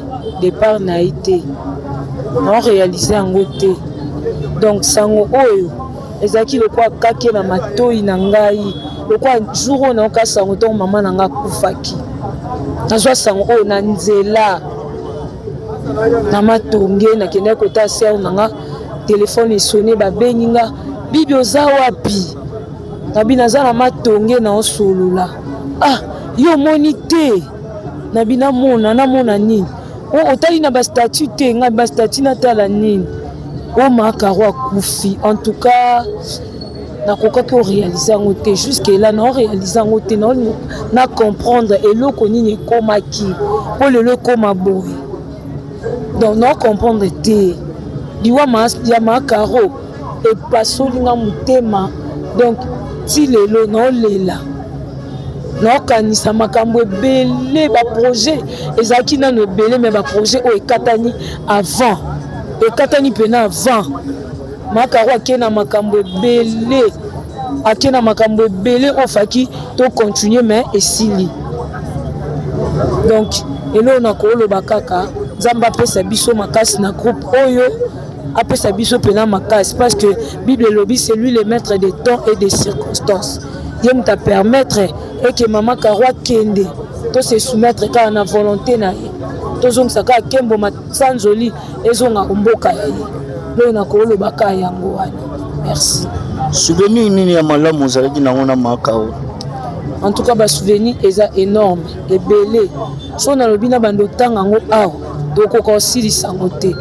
départ na ye te, naoréalise yango te. Donc sango oyo ezalaki lokola kake na matoi na ngai, lokola jour oyo nayoka sango ntongo mama na ngai akufaki. Nazwa sango oyo na nzela na Matonge, nakendaki kotala sere na nga, telefone esone, babengi nga: "Bibi, oza wapi?" Nabi: "Naza na Matonge, naosolola." "Ah, yo omoni te?" Nabi: "Namona, namona nini?" "O otali na bastatut te?" Ngai: "Bastatut natala nini?" "O Makaro akufi." En tout cas nakokaki oréalise yango te, jusque là naoréalise yango te. Na comprendre eloko nini ekomaki mpo lelo ekóma boye, donc nao comprendre te. Liwa ya Makaro epasoli nga motema, donc ti lelo naolela, naokanisa makambo ebele. Baprojet ezalaki nano ebele, me baprojet oyo ekatani avant, ekatani mpena avant Makaro ake na makambo ebele, ake na makambo ebele oyo faki tocontinue, mais esili. Donc eloko na koloba kaka, Nzambe apesa biso makasi na groupe oyo, apesa biso mpena makasi, parce que Bible elobi: "C'est lui le maître des temps et des circonstances." Ye moto apermettre eke mama Karo akende, to se soumettre kaka na volonté na ye, tozongisa kaka nkembo, masanzoli ezonga mboka ya ye. Oyo nakoloba kaka yango wana, merci. Souvenir nini ya malamu ozalaki nango na Makao? En tout cas basouvenir eza énorme, ebele. So nalobi na bando otanga yango awa, tokoka kosilisa yango te.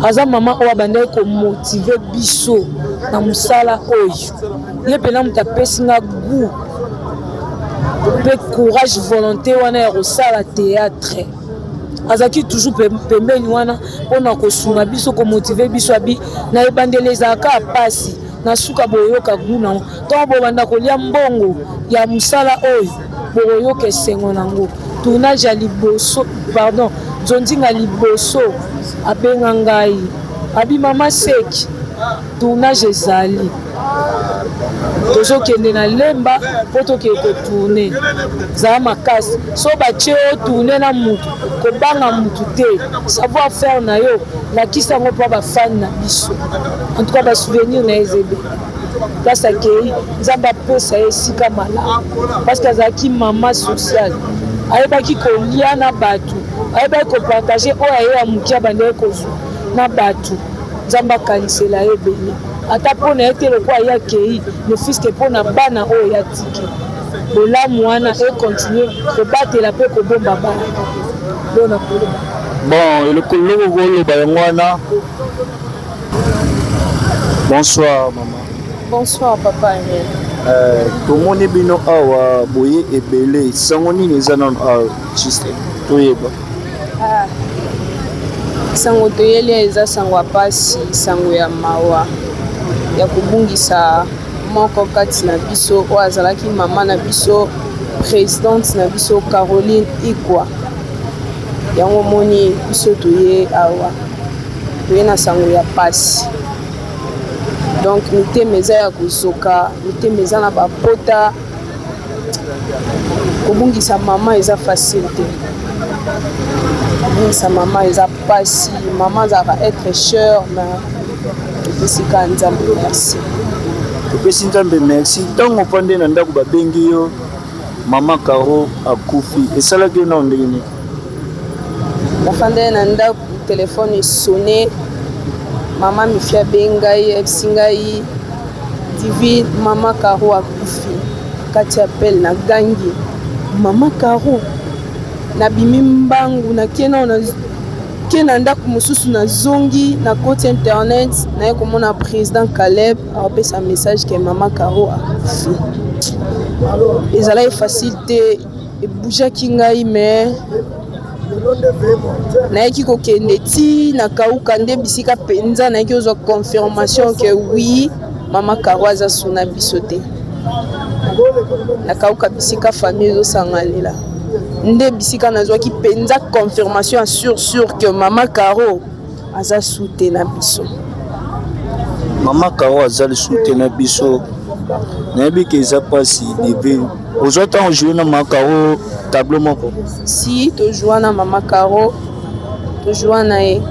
Aza mama oyo abandaki komotive biso na mosala oyo. Ye mpena moto apesi nga goût mpe courage, volonté wana ya kosala théâtre. Azalaki toujours pembeni wana mpona kosunga biso, komotive biso. Abi na ebandeli ezalaka pasi, na suka boyoka goût nango. Ntango bobanda kolia mbongo ya mosala oyo, bokoyoka esengo nango. Tournage ya liboso, pardon, nzonzinga liboso, abenga ngai, abi: "Mama Seki, tournage ezali, tozokende na Lemba mpo tokende kotourne. Zala makasi, so batie yo tourne na mutu, kobanga mutu te. Savoir faire na yo, lakisa yango mpo bafani na biso." En tout cas basouvenir na ye eza ebele. Place akei, Nzambe apesa ye esika malamu, parce que azalaki mama sociale, ayebaki kolia na bato, ayebaki kopartage oyo aye ya moke abandaki kozwa na bato. Nzambe akanisela ye ebele, ata mpo na ye te lokola ye akei, ne fût-ce que mpo na bana oyo ya tiki. Bolamu wana econtinue kobatela mpe kobomba bana mpona koloba. Bon, eloko koloba yango wana. Bonsoir mama. Bonsoir papa Ariel. Tomoni bino awa boye ebele, sango nini eza nano awa, juste toyeba? Ah. Sango toyeli eza sango ya pasi, sango ya mawa ya kobungisa. moko kati na biso oyo azalaki mama na biso, presidente na biso Caroline Ikwa. Yango omoni biso toye awa, toye na sango ya pasi. Donc mitema eza ya kozoka, mitema eza na bapota. Kobungisa mama eza facile te. Kobungisa mama eza pasi. Mama azalaka etre cher mais topesi kaka Nzambe merci. Topesi Nzambe merci. Ntango ofandi na ndako babengi yo mama Caro akufi, esalaki yo nao ndenge nini? Nafandaki na ndako, telefone esone, mama Mifi abengi ngai, ayebisi ngai Divine, mama Caro akufi. Kati ya appel na gangi mama Caro, nabimi mbangu nake nao na ke na ndako mosusu, nazongi nakoti internet, naye komona president Caleb apesa message ke mama Caro akufi. Ezalaki facile te, ebougeaki ngai mais nayaki kokende ti na kauka nde bisika mpenza nayaki kozwa confirmation ke oui mama Caro aza suna biso te. Na kauka bisika famille ezosanganela nde bisika nazwaki mpenza confirmation ya sur sur que mama Caro aza sute na biso. Mama Caro aza lisusu te na biso, nayebi ke eza mpasi bebe. Ozwa ntango joue na mama Caro tableau moko? Si, tojoua na mama Caro, tojoua na ye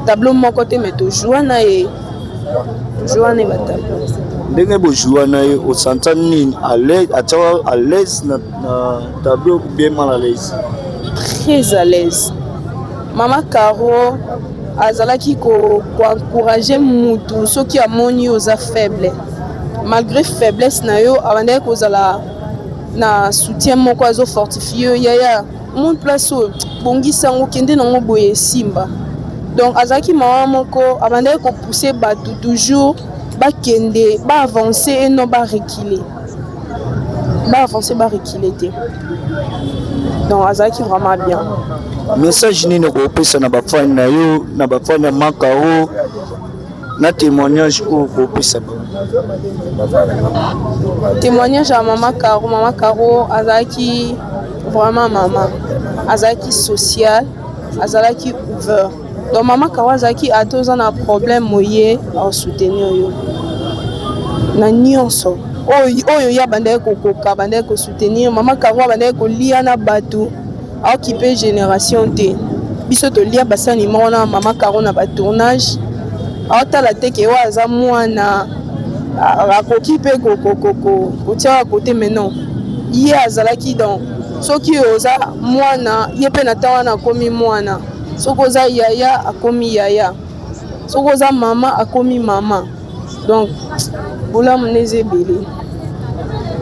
tableau moko te, mais tojoua na ye, tojoua na ye batableau. Ndenge bojoua na ye, osanta nini? Atiaka à l'aise na tableau ou bien mal à l'aise? Très à l'aise. Mama Caro azalaki ko encourager mutu soki amoni yo oza faible, malgré faiblesse na yo abandaki kozala na soutien moko, azo fortifie yo, yaya omoni place oyo bongisa yango, kende nango boye esimba. Donc azalaki mama moko abandaki kopousser bato toujours bakende ba avancer et non ba reculer, ba avancer ba reculer te. Donc azalaki vraiment bien. Message nini okopesa na bafani na yo, na bafani ya Makaro, na témoignage oyo okopesa bango? Témoignage ya mama Caro, mama Caro azalaki vraiment mama, azalaki social, azalaki ouvert. Donc mama Caro azalaki ata oza na problème oye asoutenir yo na nyonso oyo ye abandaki kokoka, abandaki kosoutenir. Mama Caro abandaki kolia na bato, aokipe génération te. Biso tolia basani moko na mama Caro na batournage, aotala te ke oyo aza mwana akoki mpe kotiaka kote, mais non, ye azalaki donc soki oza mwana, ye mpe na ntango wana akomi mwana, soki oza yaya akomi yaya, soki oza mama akomi mama. Donc bolamu nde eza ebele.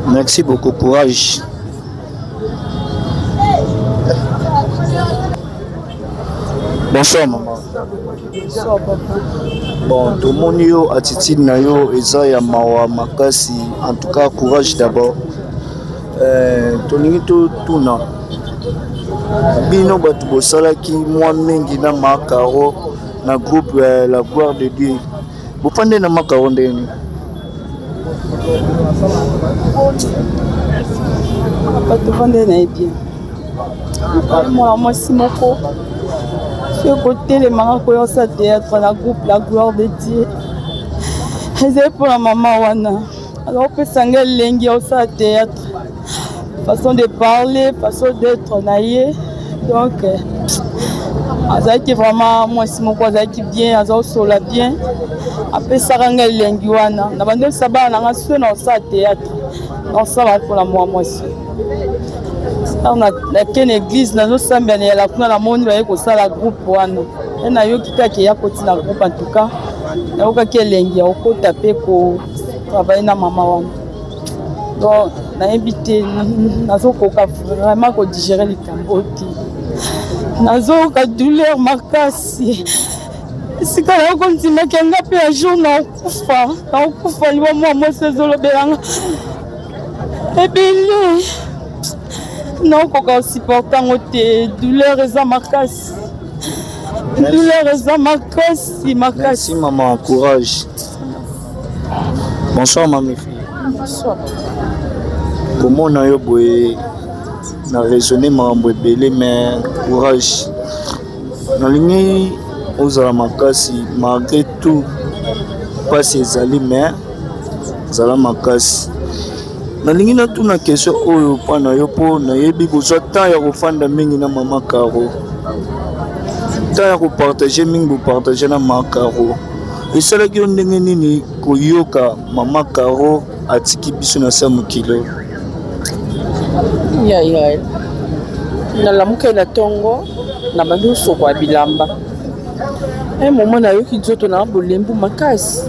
Merci beaucoup, courage. Bonsoir maman. Bonsoir papa. Bon, tomoni yo attitude na yo eza ya mawa makasi. En tout cas, courage d'abord. Tolingi totuna bino bato bosalaki mwa mingi na Makaro na groupe La Gloire de Dieu, bofande na Makaro ndenge nini? Papa, tovande na ye bien. Mwana mwasi moko soki kotelemaka koyosa théâtre na groupe La Gloire de Dieu ezali mpona mama wana, azakopesa ngai elengi ya kosala théâtre, façon de parler, façon d'être na ye. Donc azalaki vraiment mwasi moko azalaki bien, azakosola bien, apesaka ngai elengi wana. Na bandebisa bana na ngai soki na kosala théâtre, nakosala mpona mwa mwasi. Nake na église, nazosambela na yala kuna, namoni baye kosala groupe wana, e nayoki kaka eya koti na groupe. En tout cas nayokaki elengi ya kokota mpe kotravaille na mama wana. Donc nayebi te, nazokoka vraiment kodigérer likambo te, nazoyoka douleur makasi. Esika nakondimaki nga mpe ya jour nakokufa, nakokufa liwa mwa mwasi ezolobelanga ebele, nakokoka kosupporter yango te. Douleur eza makasi, douleur eza makasi makasi. Merci maman, courage. Bonsoir mami. Bonsoir. Komona yo boye na raisonne makambo ebele mais courage. Nalingi ozala makasi malgré tout mpasi ezali mais zala makasi. Nalingi natuna question oyo mpa na yo mpo nayebi bozwa temps ya kofanda mingi na mama Caro, temps ya kopartage mingi bopartage na mama Caro. Esalaki yo ndenge nini koyoka mama Caro atiki biso na se ya mokili oyo? Ya Israel, nalamukai na ntongo nabandi kosokola bilamba. Un moment nayoki nzoto na bolembu makasi,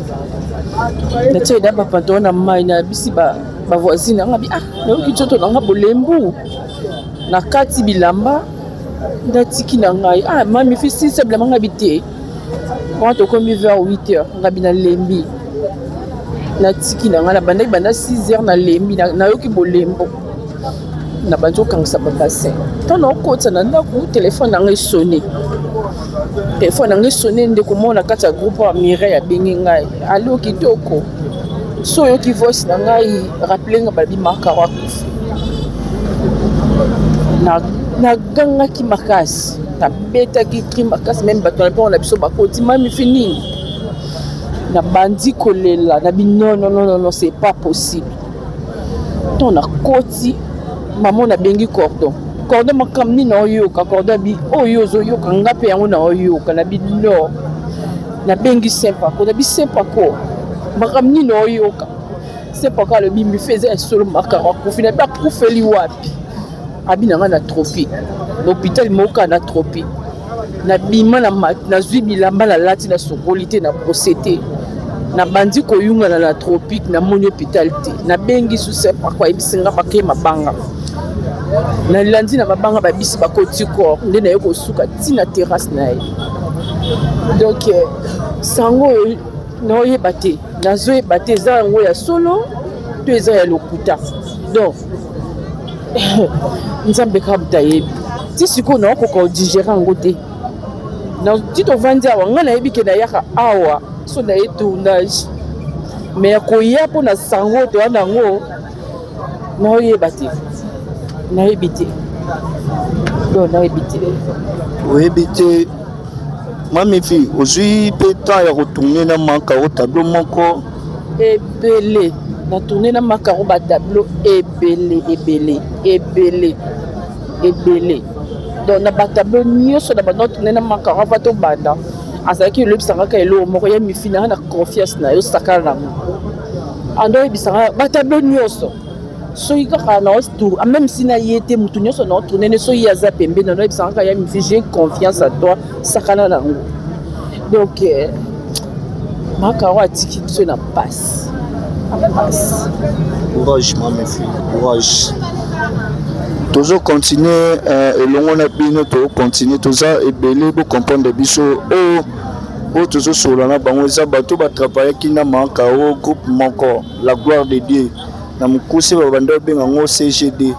natie da ba pantalon na mai, nayebisi ba ba voisine na nga bi ah nayoki nzoto na nga bolembu, nakati bilamba natiki na ngai ah mami fisilisa bilamba nga bi te. Wana tokomi vers 8 heures nga bi nalembi, natiki na ngai nabandaki banda 6 heures nalembi, nayoki bolembo nabandi kokangisa ba bassin. Ntango naokotisa na ndako telefone na ngai esone, telefone na ngai esone, ndeko moko na kati ya groupe ya Mireille abengi ngai, alo kitoko, so oyoki voice na ngai rappele nga balobi Makaro akufi. Nagangaki makasi, nabetaki cri makasi, meme bato na mpongo na biso bakoti mami fi nini, nabandi kolela na bi non non non non c'est pas possible. Ntango nakoti mama nabengi cordon, cordon makambo nini naoyoka, cordon abi oyo ozoyoka nga mpe yango naoyoka, na bi non. Nabengi Saint Paco, nabi Saint Paco makambo nini naoyoka. Saint Paco alobi mife eza ya solo, makambo akufi. Nabi akufeli wapi? Abi na nga na tropique, na hôpital moko kaka na tropique. Nabima nazwi bilamba nalati, nasokoli te, na brose te, nabandi koyungana na tropique, namoni hôpital te. Nabengi su Saint Paco, ayebisi nga bakei mabanga. Nalandi na mabanga, babisi bakoti corps, nde naye kosuka ti na terrasse na ye. Donc sango oyo naoyeba te, nazoyeba te eza yango ya solo to eza ya lokuta. Donc Nzambe kaka moto ayebi. Ti sikoyo naokoka kodigere yango te. Ti tovandi awa, ngai nayebi ke nayaka awa so naye tournage, mais ya koya mpo na sango toya nango naoyeba te, nayebi te, donc nayebi te. Oyebi te mami fi, ozwi mpe temps ya kotourne na Makaro tableau moko? Ebele na tourne na Makaro ba tableau ebele ebele ebele ebele. Donc na ba tableau nyonso na banda tourne na Makaro avant tobanda, azalaki kolobisa kaka eloko moko ya mifi na na confiance na yo sakana nango. Ando oyebisaka ba tableau nyonso soki kaka na tour, même si na ye te, mutu nyonso na tourne ne soki aza pembeni na oyebisaka kaka ya mifi, j'ai confiance à toi, sakana nango. Donc Makaro atiki biso na pasi, pasi. Courage mami fille, courage. Tozo continuer elongo na bino, tozo continuer, toza ebele, bo comprendre biso. Oyo oyo tozosolola na bango eza bato batravaillaki na Makaro groupe moko la gloire de Dieu na mokuse babanda kobenga yango CGD.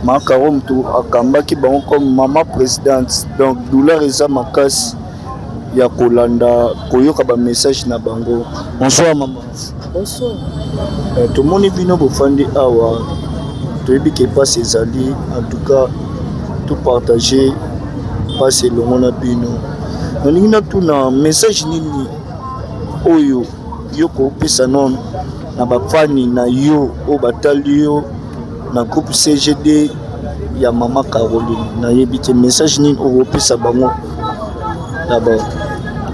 Makaro moto akambaki bango comme mama présidente. Donc douleur eza makasi ya kolanda koyoka ba message na bango. Bonsoir mama. Bonsoir. Tomoni bino bofandi awa, toyebi ke pasi ezali, en tout cas to partager pasi elongo na bino. Nalingi natuna message nini oyo yo kopesa nono na bafani na yo oyo batali yo na groupe CGD ya mama Caroline. Nayebi te message nini okopesa bango d'abord.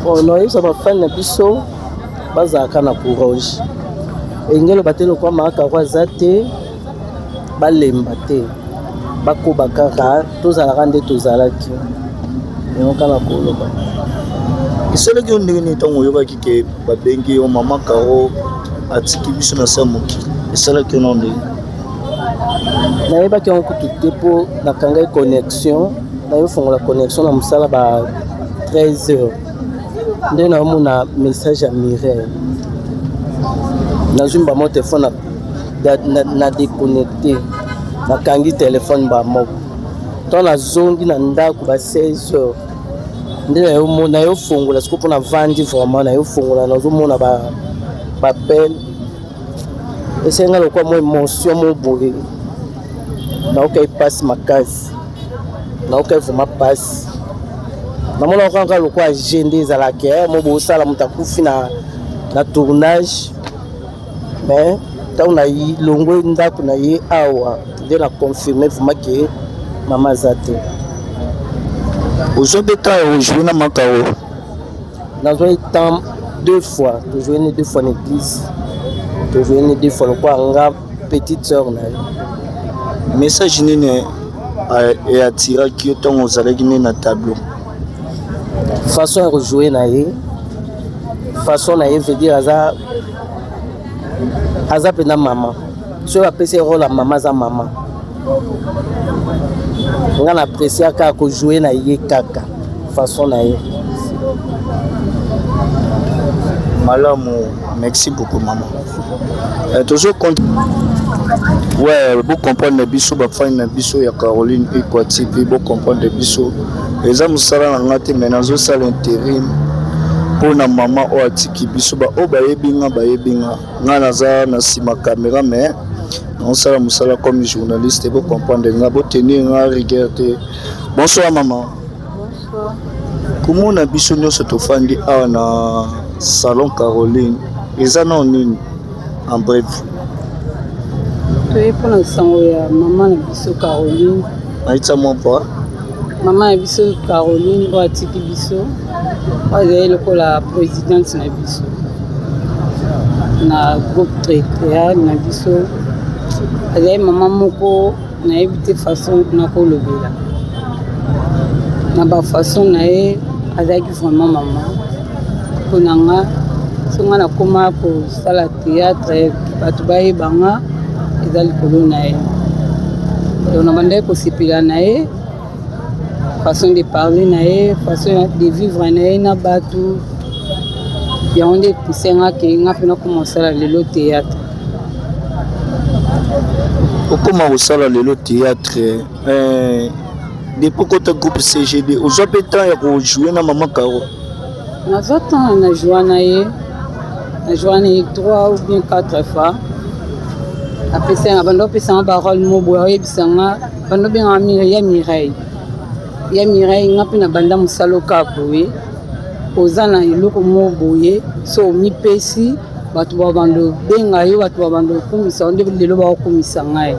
Bon, nayebisa bafani na biso bazalaka na courage, elingi eloba te lokwa mama Caro aza te, balemba te, bakoba kaka, tozalaka nde tozalaki. Yango kaka koloba. Esalaki yo ndenge nini ntango oyokaki ke babengi yo mama Caro atiki biso na se ya mokili? Esalaki yo nano ndenge? Nayebaki yango kutu te mpo nakangaki connexion, nayofongola connexion na mosala ba 13 heures nde naomona message ya Mireille. Nazwi mbamo telefone na déconnecté, nakangi telefone bamoko. Ntango nazongi na ndako ba 16 heures nde nayofongola sikoyo mpo navandi vraiment, nayofongola nazomona ba appel. Esali nga lokola mwa emotion mo boye. Nayoka mpasi makasi. Nayoka vraiment mpasi. Namonaka kaka lokola jeu nde ezalaka eh, mo bosala moto akufi na, na tournage mais ntango nalongwe ndako na ye awa nde na confirme vraiment ke mama aza te. Ozwa mpe temps ya kojoue na Makaro? Nazwaki temps deux fois, tojoue ne deux fois na église, tojoue ne deux fois lokola nga petite sœur na ye. Message nini eatiraki yo ntango ozalaki nde na tableau? Façon ya kojoue na ye, façon na ye veut dire aza aza mpenza mama. Soki bapesi ye role ya mama, aza mama. Nga na apprécie kaka kojoue na ye kaka façon na ye. Malamu, merci beaucoup maman. Eh, tozo ouais, bo comprendre biso ba fan na biso ya Caroline Ikwa TV, bo comprendre biso. Eza mosala na nga te mais nazosala interim mpo na mama oyo atiki biso. Ba oyo bayebi nga bayebi nga. Nga naza na nsima caméra mais naosala mosala comme journaliste, bo comprendre nga, bo tenir nga rigueur te. Bonsoir maman. Bonsoir. Komona biso nyonso tofandi awa na salon Caroline, eza nao nini en bref? Toye mpona sango ya mama na biso Caroline. Naitsa mwa mpo mama na biso Caroline oyo atiki biso, oyo azali lokola présidente na biso na groupe théâtre na biso. Azali mama moko nayebi te façon nakolobela na bafaçon na ye. Azalaki vraiment mama mpona nga. So nga nakoma kosala théâtre, bato bayeba nga, eza likolo na ye. Donc nabandaki kosepela na ye, façon de parler na ye, façon de vivre na ye na bato. Yango nde epuse nga ke nga mpe nakoma kosala lelo théâtre. Okoma kosala lelo théâtre eh, depuis okota groupe CGD, ozwa mpe temps ya kojoue na mama Caro? Nazwa temps na joua na ye, na joua na ye 3 ou bien 4 fois. Apesanga, bando opesanga barole mo boye, oyebisa nga, bando obengaka Mireille, ya Mireille, ya Mireille. Nga mpe na banda mosala oka boye, oza na eloko mo boye, so omipesi bato babanda obenga yo, bato babanda okumisa yo, nde lelo baokumisa ngai.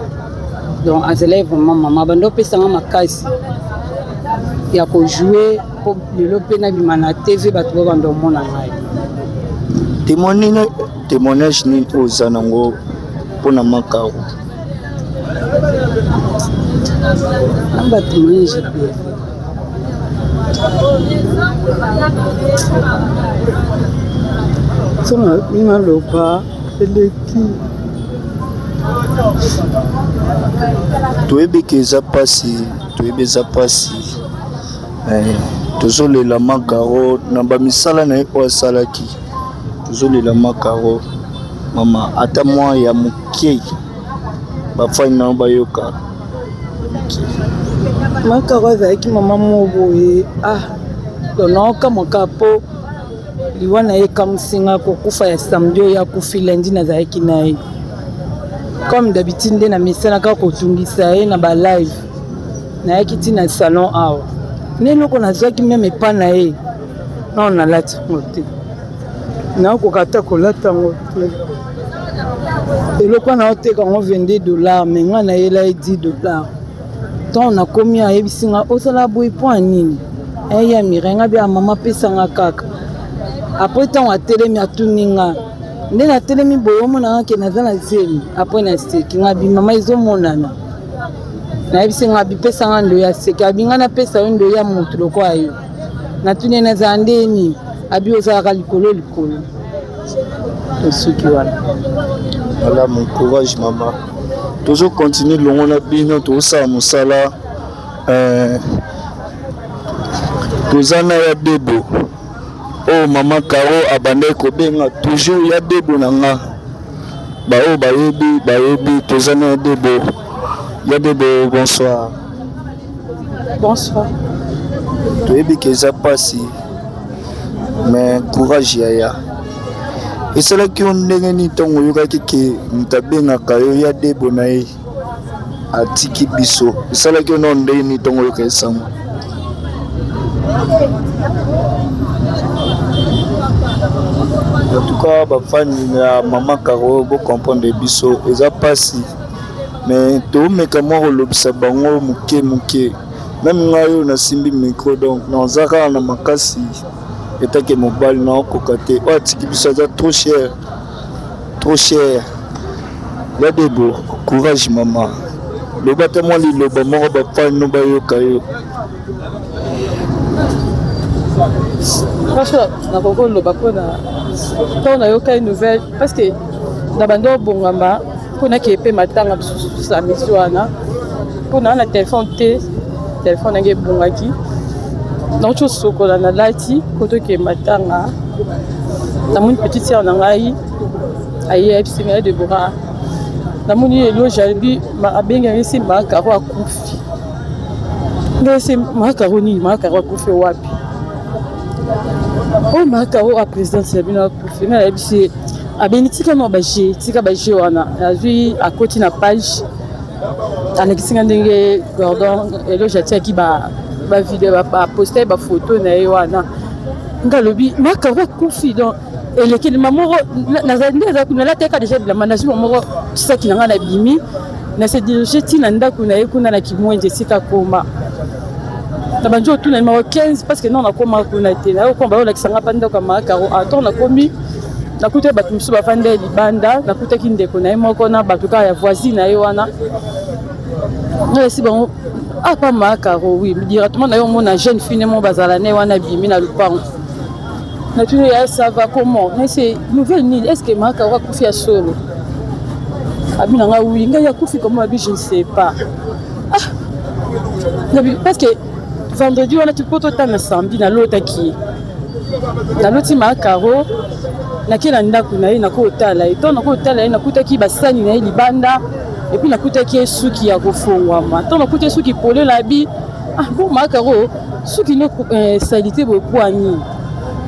Donc azalaki vraiment mama, bando opesanga makasi ya kojoue mpo lelo mpe nabima na TV, bato babanda omona ngai. Témoignage nini oyo oza nango mpona Makaro? Na batémoignage ebele. So naloba eleki. Toyebi ke eza mpasi, toyebi eza mpasi. Eh, tozolela Makaro na bamisala na ye oyo asalaki. Tozolela Makaro mama, ata mwa ya moke bafani na yo bayoka. Makaro azalaki mama moko boye, ah, donc naokamwa kaka mpo liwa na ye ekamwisi nga. Kokufa ya samedi oyo akufi, lundi nazalaki na ye comme d'habitude, nde namesanaka kotungisa ye na balive. Nayaki ntina salon awa, nde eloko nazwaki meme epa na ye nao nalati yango te, nakoka ata kolata yango te. Eloko wana naoteka yango 22 dollar, mais ngai nayela ye 10 dollar. Ntango nakomi, ayebisi nga: "Ozala boye mpo ya nini?" Eya Mireille, nga bia mama apesanga kaka. Après ntango atelemi, atuni nga nde natelemi boye, omonanga ke naza na zemi. Après naseki, nga bi: "Mama, ezomonana." Nayebisi nga, bipesanga ndo ya seki. Abi: "Nga napesa yo ndo ya motu lokola yo?" Natuni ye: "Nazala nde nini?" Abi: "Ozalaka likolo likolo." Tosuki wana. Malamu, courage mama. Tozocontinue longo na bino, tozosala mosala. Eh, toza na ya Debo oyo mama Caro abandaki kobenga toujours ya Debo na nga. Baoyo bayebi bayebi, toza na ya Debo. Ya Debo, bonsoir. Bonsoir. Toyebi ke eza mpasi, mais courage yaya. Esalaki yo ndenge nini ntango oyokaki ke moto abengaka yo ya debo na ye atiki biso? Esalaki yo nao ndenge nini ntango oyoka esango? En tout cas, bafani ya mama Caro bocomprendre biso, eza mpasi mais tomeka mwa kolobisa bango moke moke. Meme ngai oyo nasimbi micro, donc naza kaka na makasi etake mobali naokoka te. Oyo atiki biso aza trop cher, trop cher. Ya Debo, courage mama, loba ata mwa liloba moko bafani no bayoka yo. Franchement, nakoki koloba mpona ntango nayokaki nouvelle parce que na bandi obongama mpo nakee mpe matanga mosusu samedi wana mpo naa na telefone te, telefone nange ebongaki, nauti osokola nalati mpo tokee matanga. Namoni petite sœur na ngai aye ayebisi ngai Debora, namoni eloge alobi abengi yango esi Makaro akufi. Ngai esi Makaro nini? Makaro akufi wapi? Oyo Makaro a présidence na bino akufi. Ngai nayebisi ye abeni tika mwa baje, tika baje wana. Azwi akoti na page alakisi nga ndenge Gordon eloge atiaki ba bavideo baposte bafoto na ye wana. Nga alobi Makaro akufi donc elekeli ma moko nalataka deja bilamba, nazwi ma moko saki na ngai nabimi na se dirige ti na ndako na ye kuna na Kimwenje esika koma na bandi otuna numéro 15 parce que non nakoma kuna te, nayokoma bayolakisa nga mpa ndako ya Makaro. Aton nakomi nakutaki bato mosusu bafanda ye libanda, nakutaki ndeko na ye moko na bato kaka ya voisine na ye wana. Ngai esi bango apa Makaro oui directement na ye omona jeune fille ne moko bazala na ye wana abimi na lupango. Natuni ya ça va comment, mais c'est nouvelle nini, est ce que Makaro akufi ya solo? Abi na nga oui. Ngai akufi comment? Abi je ne sais pas. Ah nabi parce que vendredi wana po totanga samedi nalotaki ye, naloti Makaro nake na ndako na ye, nakotala ye. Ntango nakotala ye nakutaki basani na ye libanda epuis nakutaki ye suki ya kofongwama. Ntango nakuti ye suki polela, abi ah bon Makaro suki no eh, salite boye po nini?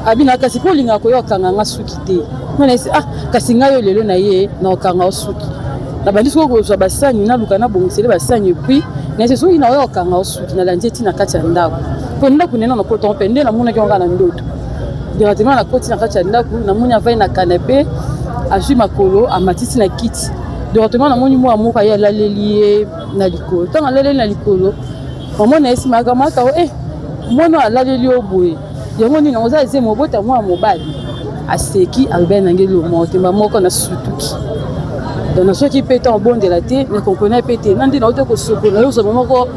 Abi na kasi mpo olingaka koya okanga nga suki te. Nga nayesi ah kasi ngai oyo lelo na ye na okanga yo suki. Nabandi soki kozwa basani naluka nabongisele basani epuis nayesi soki na oyo okanga yo suki nalandi ye ti na kati ya ndako mpo ndako nene nakota mpe nde namonaki yango kaka na ndoto. Directement nakoti na kati ya ndako namoni avai na canapé azwi makolo amatisi na kiti. Directement namoni mwana moko aye alaleli ye na likolo. Ntango alaleli na likolo mama na ye nsima akamaka eh mwana alaleli yo boye yango nini yango oza zemi obota mwana mobali. Aseki alobeli na ngai lomo temba moko na sutuki. Donc nazwaki mpe ntango obondela te na comprena mpe te na nde nauti kosokola yo ozwa moko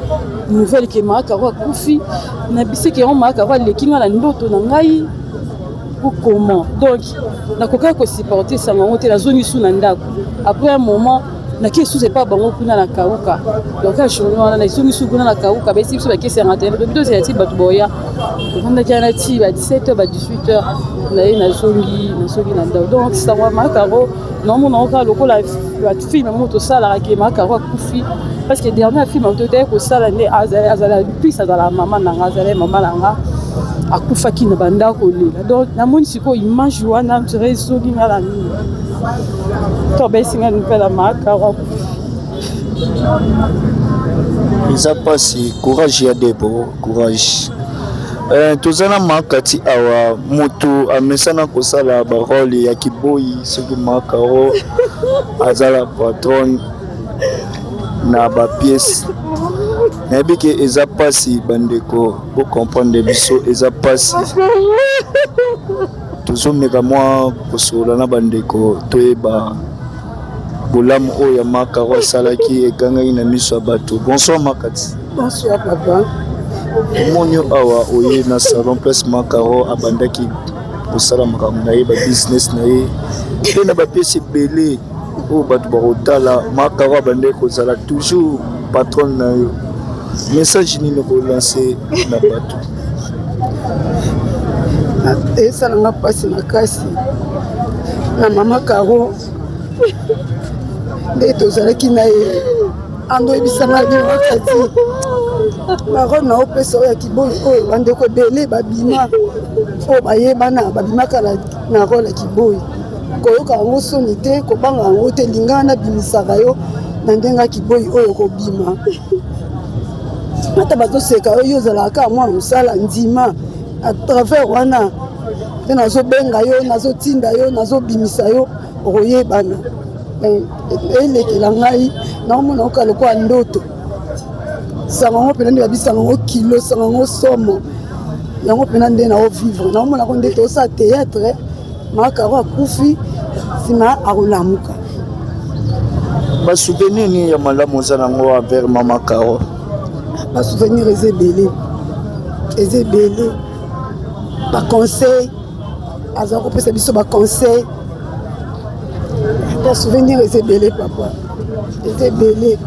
nouvelle ke Makaro akufi na bisiki yango Makaro aleki nga na ndoto na ngai ou comment. Donc nakokaki kosupporte sango yango te, nazongi su na ndako. Après un moment nake susu epa bango kuna na kauka. Donc ya journée wana nazongi su kuna na kauka, bayesi biso bakesi yanga te tobi tozela ti bato boya. Tofandaki wana ti ba 17 h ba 18 h na ye nazongi nazongi na ndako. Donc sango ya Makaro naomona yango kaka lokola bafilme moko tosalaka ke Makaro akufi parce que dernier film totaki kosala nde azala plus azala mama na nga, azala mama na nga akufaki na bandako kolela. Donc namoni sikoyo image wana dirait ezongi nga na nini to bayesi nga nouvelle ya Makaro akufi. Eza mpasi, courage ya Debo, courage. Toza na Makati awa, moto amesana kosala barole ya kiboyi soki Makaro azala patronne na bapiese. Nayebi ke eza mpasi bandeko, bocomprendre biso, eza mpasi. Tozomeka mwa kosolola na bandeko toyeba bolamu oyo ya Makaro asalaki egangaki na miso ya bato. Bonsoir Makati. Bonsoir papa. Tomoni yo awa oye na salon place Makaro abandaki kosala makambo na ye, ba business na ye mpe na bapiese ebele oyo bato bakotala. Makaro abandaki kozala toujours patronne na yo. Message nini kolanse na bato? Esalanga mpasi makasi na mama Caro nde tozalaki na ye ando oyebisanga bimakati marone na opesa oyo ya kiboyi oyo bandeko ebele babima oyo bayebana babimaka na role ya kiboyi. Koyoka yango soni te, kobanga yango te, linga nabimisaka yo na ndenge ya kiboyi oyo kobima. Ata bazoseka yo, yo ozalaka kaka mwana mosala, ndima à travers wana nde nazobenga yo, nazotinda yo, nazobimisa yo, okoyebana. Elekela ngai naomona oka lokola ndoto. Sango yango mpena nde babisanga yango kilo, sango yango somo yango mpena nde nao vivre, naomonako nde tosala théâtre. Makaro akufi nsima akolamuka. Basouvenir nini ya malamu oza nango envers mama Caro? Basouvenir eza ebele, eza ebele. Baconseil aza kopesa biso baconseil, basouvenir eza ebele papa, eza ebele.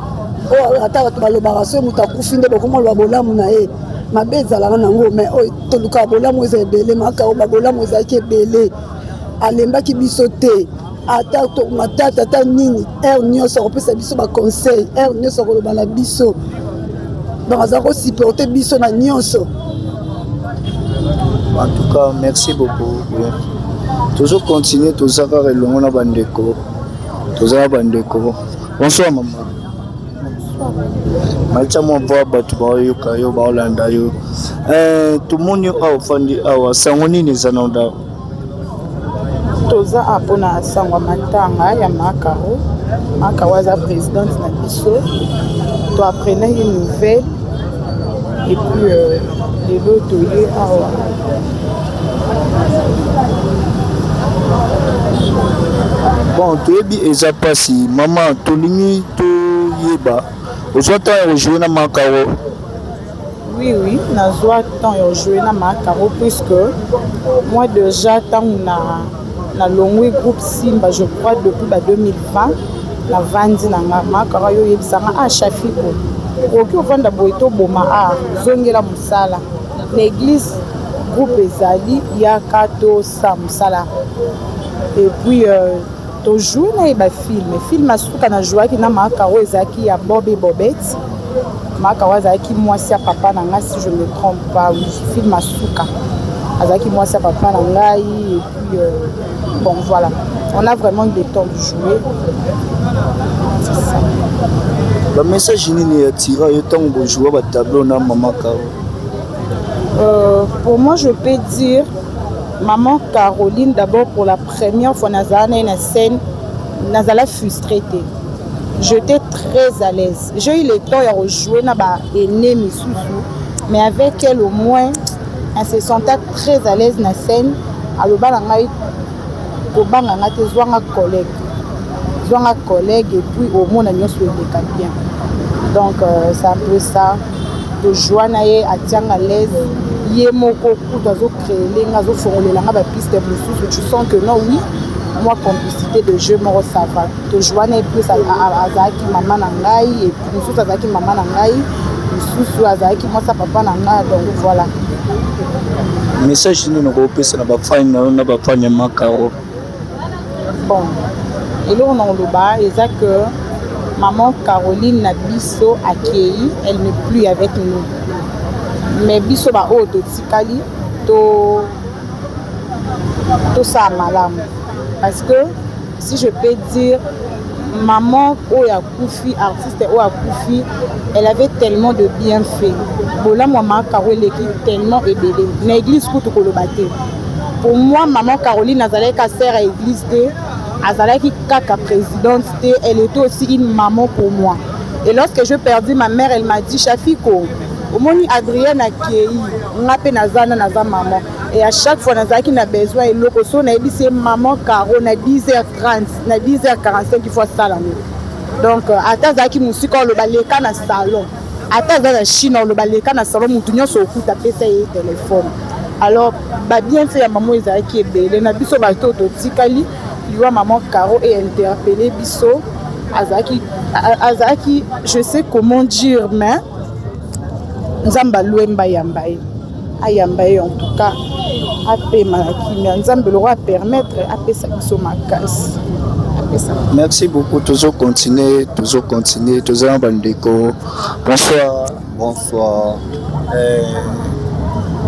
Oyo ata bato balobaka soki moto akufi nde bokomoloba bolamu na ye, mabe ezalaka nango, mais oyo tolukaka bolamu eza ebele. Makaro babolamu ezalaki ebele, alembaki biso te, ata matata ata nini, heure nyonso akopesa biso baconseil, heure nyonso akoloba na biso, donc aza kosupporte biso na nyonso. En tout cas, merci beaucoup. Tozo continuer, toza kaka elongo na bandeko, toza na bandeko. Bonsoir mama. Maitya mwa mpo bato baoyoka yo, baolanda yo. Tomoni yo awa ofandi awa, sango nini eza na ndako? Toza awa mpona sango ya matanga ya Makaro. Makaro aza présidente na biso, to apprenaki nouvelle et puis lelo toye awa. Bon, toyebi eza mpasi mama, tolingi toyeba ozwa temps ya kojouer na Makaro? Oui, oui, nazwa temps ya kojouer na Makaro, puisque moi déjà ntango na nalongwi groupe Simba, je crois depuis ba 2020, navandi na nga. Makaro ayo oyebisanga: ah Shafiko, okoki ovanda boye, toboma a zongela mosala na église, groupe ezali, yaka tosala mosala. Et puis tojoue na ye bafilm. Film asuka na jouaki na Makaro ezalaki ya Bob et Bobette. Makaro azalaki mwasi ya papa na ngai, si je me trompe pas. Oui, film asuka azalaki mwasi ya papa na ngai. Et puis bon, voilà, on a vraiment eu le temps de jouer, c'est ça. Bamessage nini ya tira yo ntango bojoua batableau na mama Caro? Pour moi, je peux dire maman Caroline, d'abord pour la première fois nazala na ye na scène, nazala frustré te, j'étais très à l'aise. J'ai eu le temps ya rejouer na ba aîné misusu, mais avec elle au moins elle se sentait très à l'aise na scène. Aloba na ngai: kobanga nga te, zwanga collègue, zwanga collègue, et puis omona nyonso eleka bien. Donc c'est un peu ça. Tojoua na ye, atianga l'aise, ye moko kutu azocréele nga, azofongolela nga bapiste mosusu. Tu sens que non, oui, moi complicité de jeu moko, ça va. Tojoua na ye, plus azalaki mama na ngai, et puis mosusu azalaki mama na ngai, mosusu azalaki mwasi ya papa na ngai, donc voilà. Message nini okopesa na bafani na yo, na bafani ya Makaro? Bon, eloko na koloba eza que maman Caroline na biso akei, elle n'est plus avec nous, mais biso baoyo totikali, to tosala malamu, parce que si je peux dire, maman oyo akufi, artiste oyo akufi, elle avait tellement de bienfaits. Bolamu ya mama Caro eleki tellement ebele na église kutu koloba te. Pour moi, maman Caroline azalaki ka sœur ya église te, azalaki kaka présidente te, elle était aussi une maman pour moi. Et lorsque je perdis ma mère, elle m'a dit: Shafiko, omoni Adrienne akei, nga mpe naza na naza maman. Et à chaque fois nazalaki na besoin eloko, so nayebisi ye maman Caro na 10h30, na 10h45 il faut asala yango. Donc ata azalaki mosika, oloba leka na salon, ata aza na Chine, oloba leka na salon, motu nyonso okuta apesa ye telefone. Alors babienfait ya mama ezalaki ebele na biso bato oyo totikali. Liwa maman Caro e interpellé biso. Azalaki, je sais comment dire, mais Nzambe alwemba yamba ye, ayamba ye, en tout cas apema na kimia. Nzambe loko apermettre apesa biso makasi, apesa. Merci beaucoup. Tozo continuer, tozo continuer, toza na bandeko. Bonsoir. Bonsoir.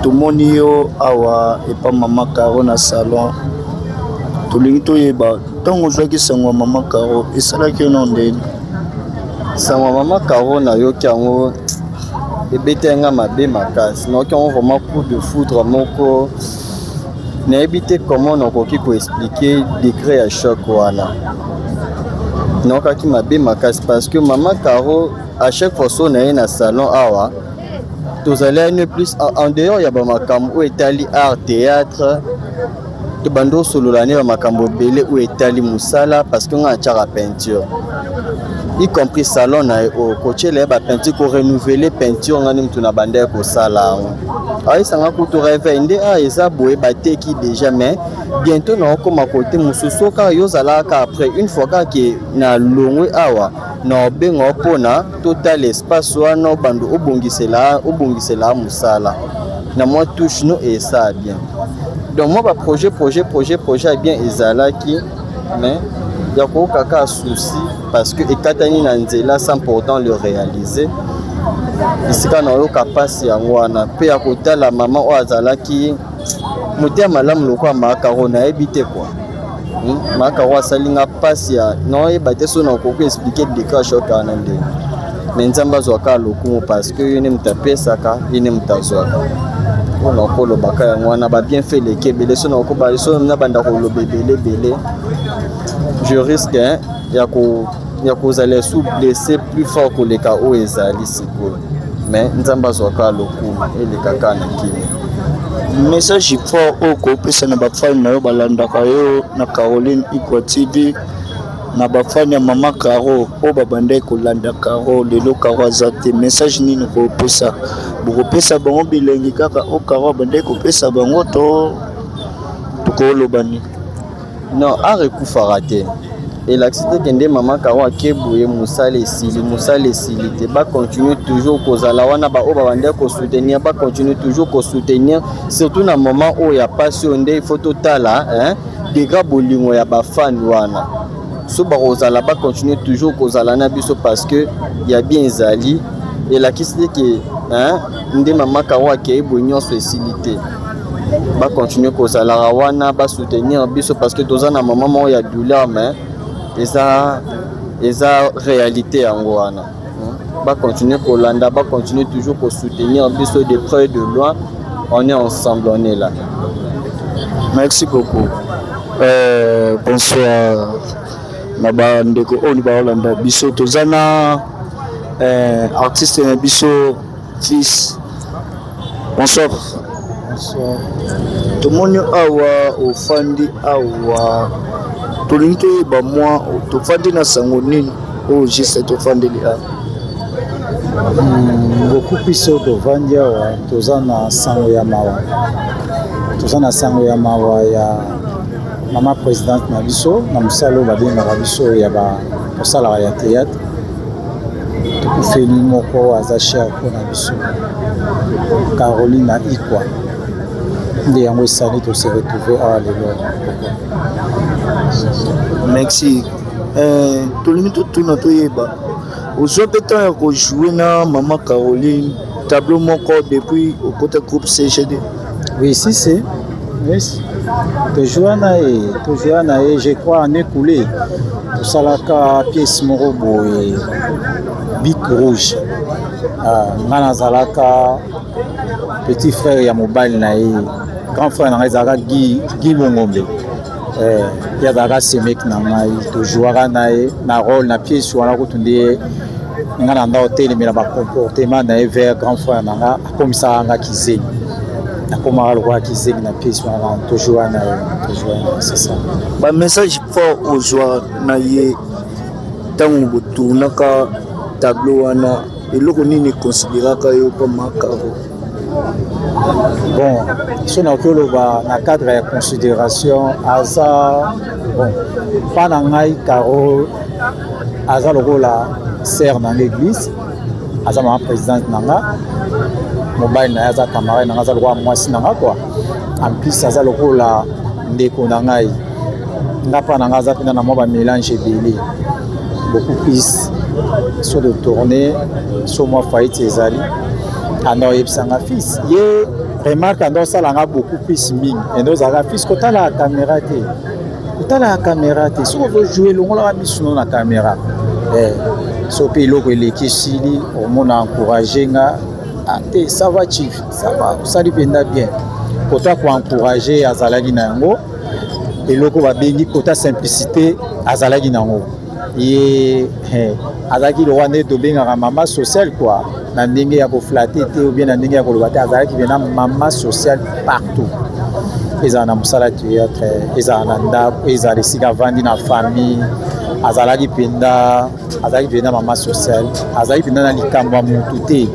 Tomoni yo awa epa mama Caro na salon. Tolingi toyeba ntango ozwaki sango ya mama Caro esalaki yo na ndeni? Sango ya mama Caro nayoki yango ebetaki nga mabe makasi, nayoki yango vraiment coup de foudre moko, nayebi te comment nakoki ko expliquer degré ya choc wana. Nayokaki mabe makasi parce que mama Caro à chaque fois so na ye na salon awa tozali ne plus en dehors ya bamakambo oyo etali art théâtre, tobandi osolola ne bamakambo ebele oyo etali mosala parce que ngai natiaka peinture, y compris salon na ye oyo kotiela ye bapeinture, korenouveler peinture, ngai nde motu na banda ye kosala yango. Ayesanga kutu réveil nde a eza boye, bateki déjà, mais bientôt naokóma kote mosusu kaka yo ozalaka. Après une fois kaka ke na longwe awa, na obenga mpona totala espace wana, obanda obongisela obongisela mosala na mwa touche no esala bien. Donc mwa baprojet projet projet projet ya bien ezalaki, mais ya koyoka kaka souci parce que ekatani na nzela sans pourtant le réaliser. Esika nayoka mpasi yango wana mpe ya kotala mama oyo azalaki motema malamu lokola Makaro, nayebi te kua. Makaro asali nga mpasi ya naoyeba te so nakoki expliquer degré choc wana ndenge, mais Nzambe azwaka lokumu parce que ye nde moto apesaka, ye nde moto azwaka. Oyo nakolobaka yango wana, babienfait eleki ebele. So nakoba so nabanda koloba ebele ebele, je risque, hein, ya kozala sous blessé plus fort koleka oyo ezali sikoyo, mais Nzambe azwaka lokumu, eleka kaka na kimia. Message fort oyo kopesa na bafani na yo balandaka yo na Caroline Ikwa TV, na bafani ya mama Caro oyo babandaki kolanda Caro, lelo Caro aza te, message nini kopesa? Bokopesa bango bilengi kaka oyo Caro abandaki kopesa bango to tokoloba nini? Non, art ekufaka te. Elakisi te kende mama Caro ake boye, mosala esili. Mosala esili te, bacontinue toujours kozala wana. Baoyo babandaki kosoutenir, bacontinue toujours kosoutenir, surtout na moment oyo ya pasi oyo nde il faut totala, hein, degré bolingo ya bafani wana. So bakozala, bacontinue toujours kozala na biso parce que ya bien ezali. Elakisi te ke, hein, nde mama Caro akei boye, nyonso esili te. Bacontinue kozalaka wana, basoutenir biso parce que toza na mama moko ya douleur, mais eza réalité yango wana. Bacontinue kolanda, bacontinue toujours kosoutenir biso de près, de loin, on est ensemble, on est là. Merci beaucoup. Bonsoir na bandeko oyo baolanda biso. Toza na artiste na biso Fils. Bonsoir. Bonsoir. Tomoni awa ofandi awa, tolingi toyeba mwa tofandi na sango nini oyo juste tofandeli awa? Beaucoup plus oyo tovandi awa, toza na sango ya mawa, toza na sango ya mawa ya mama présidente na biso na mosala oyo babengaka biso ya kosalaka ya théâtre. Tokufeli moko aza cher mpona biso, Caroline Ikwa. Nde yango esali tose retrouve awa lelo. Merci. Tolingi totuna, toyeba, ozwa mpe temps ya kojouer na mama Caroline tableau moko depuis okota groupe CGD? Oui, si, si. Oui. Tojoua na ye, tojoua na ye, je crois en écoulé. Tosalaka pièce moko boye, Bic Rouge. Ah, nga nazalaka petit frère ya mobali na ye. Grand frère na ngai ezalaka Guy, Guy Bongombe. Ye azalaka semeki na ngai, tojouaka na ye na rôle na pièce wana. Kutu nde nga na nda otelemela bacomportement na ye vers grand frère na nga, akomisaka nga kizengi, nakomaka lokola kizengi na pièce wana. Tojoua na ye, tojoua na ye, c'est ça. Bamessage fort ozwa na ye ntango botournaka tableau wana, eloko nini econsidéraka yo mpo Makaro? Bon, so nakoki oloba na cadre ya considération, aza bon mpa na ngai. Caro aza lokola sœur na nga église, aza mama présidente na nga, mobali na ye aza camarade na nga, aza lokola mwasi na nga quoi. En plus aza lokola ndeko na ngai. Nga mpa na nga aza mpena na mwa bamélange ebele. Beaucoup plus so de tourner, so mwa faillite ezali, anda oyebisanga fils ye remarque, anda osalanga beaucoup plus mingi, ende ozalaka fils kotala caméra te. Kotalaka camera te. Soki ozo jouer longolaka misu no na camera. Eh, so pe eloko eleki esili omona encourager nga ah, te ça va chief, ça va osali mpenza bien. Kota ko encourager azalaki na yango eloko babengi kota simplicité azalaki na yango. Ye eh, azalaki lokola nde tobengaka mama sociale quoi na ndenge ya koflate te ou bien na ndenge ya koloba te azalaki mpena mama sociale partout ezala na mosala théâtre ezala na ndako ezala esika avandi na famille azalaki mpenza azalaki mpenza mama sociale azalaki mpenza na likambo ya motu te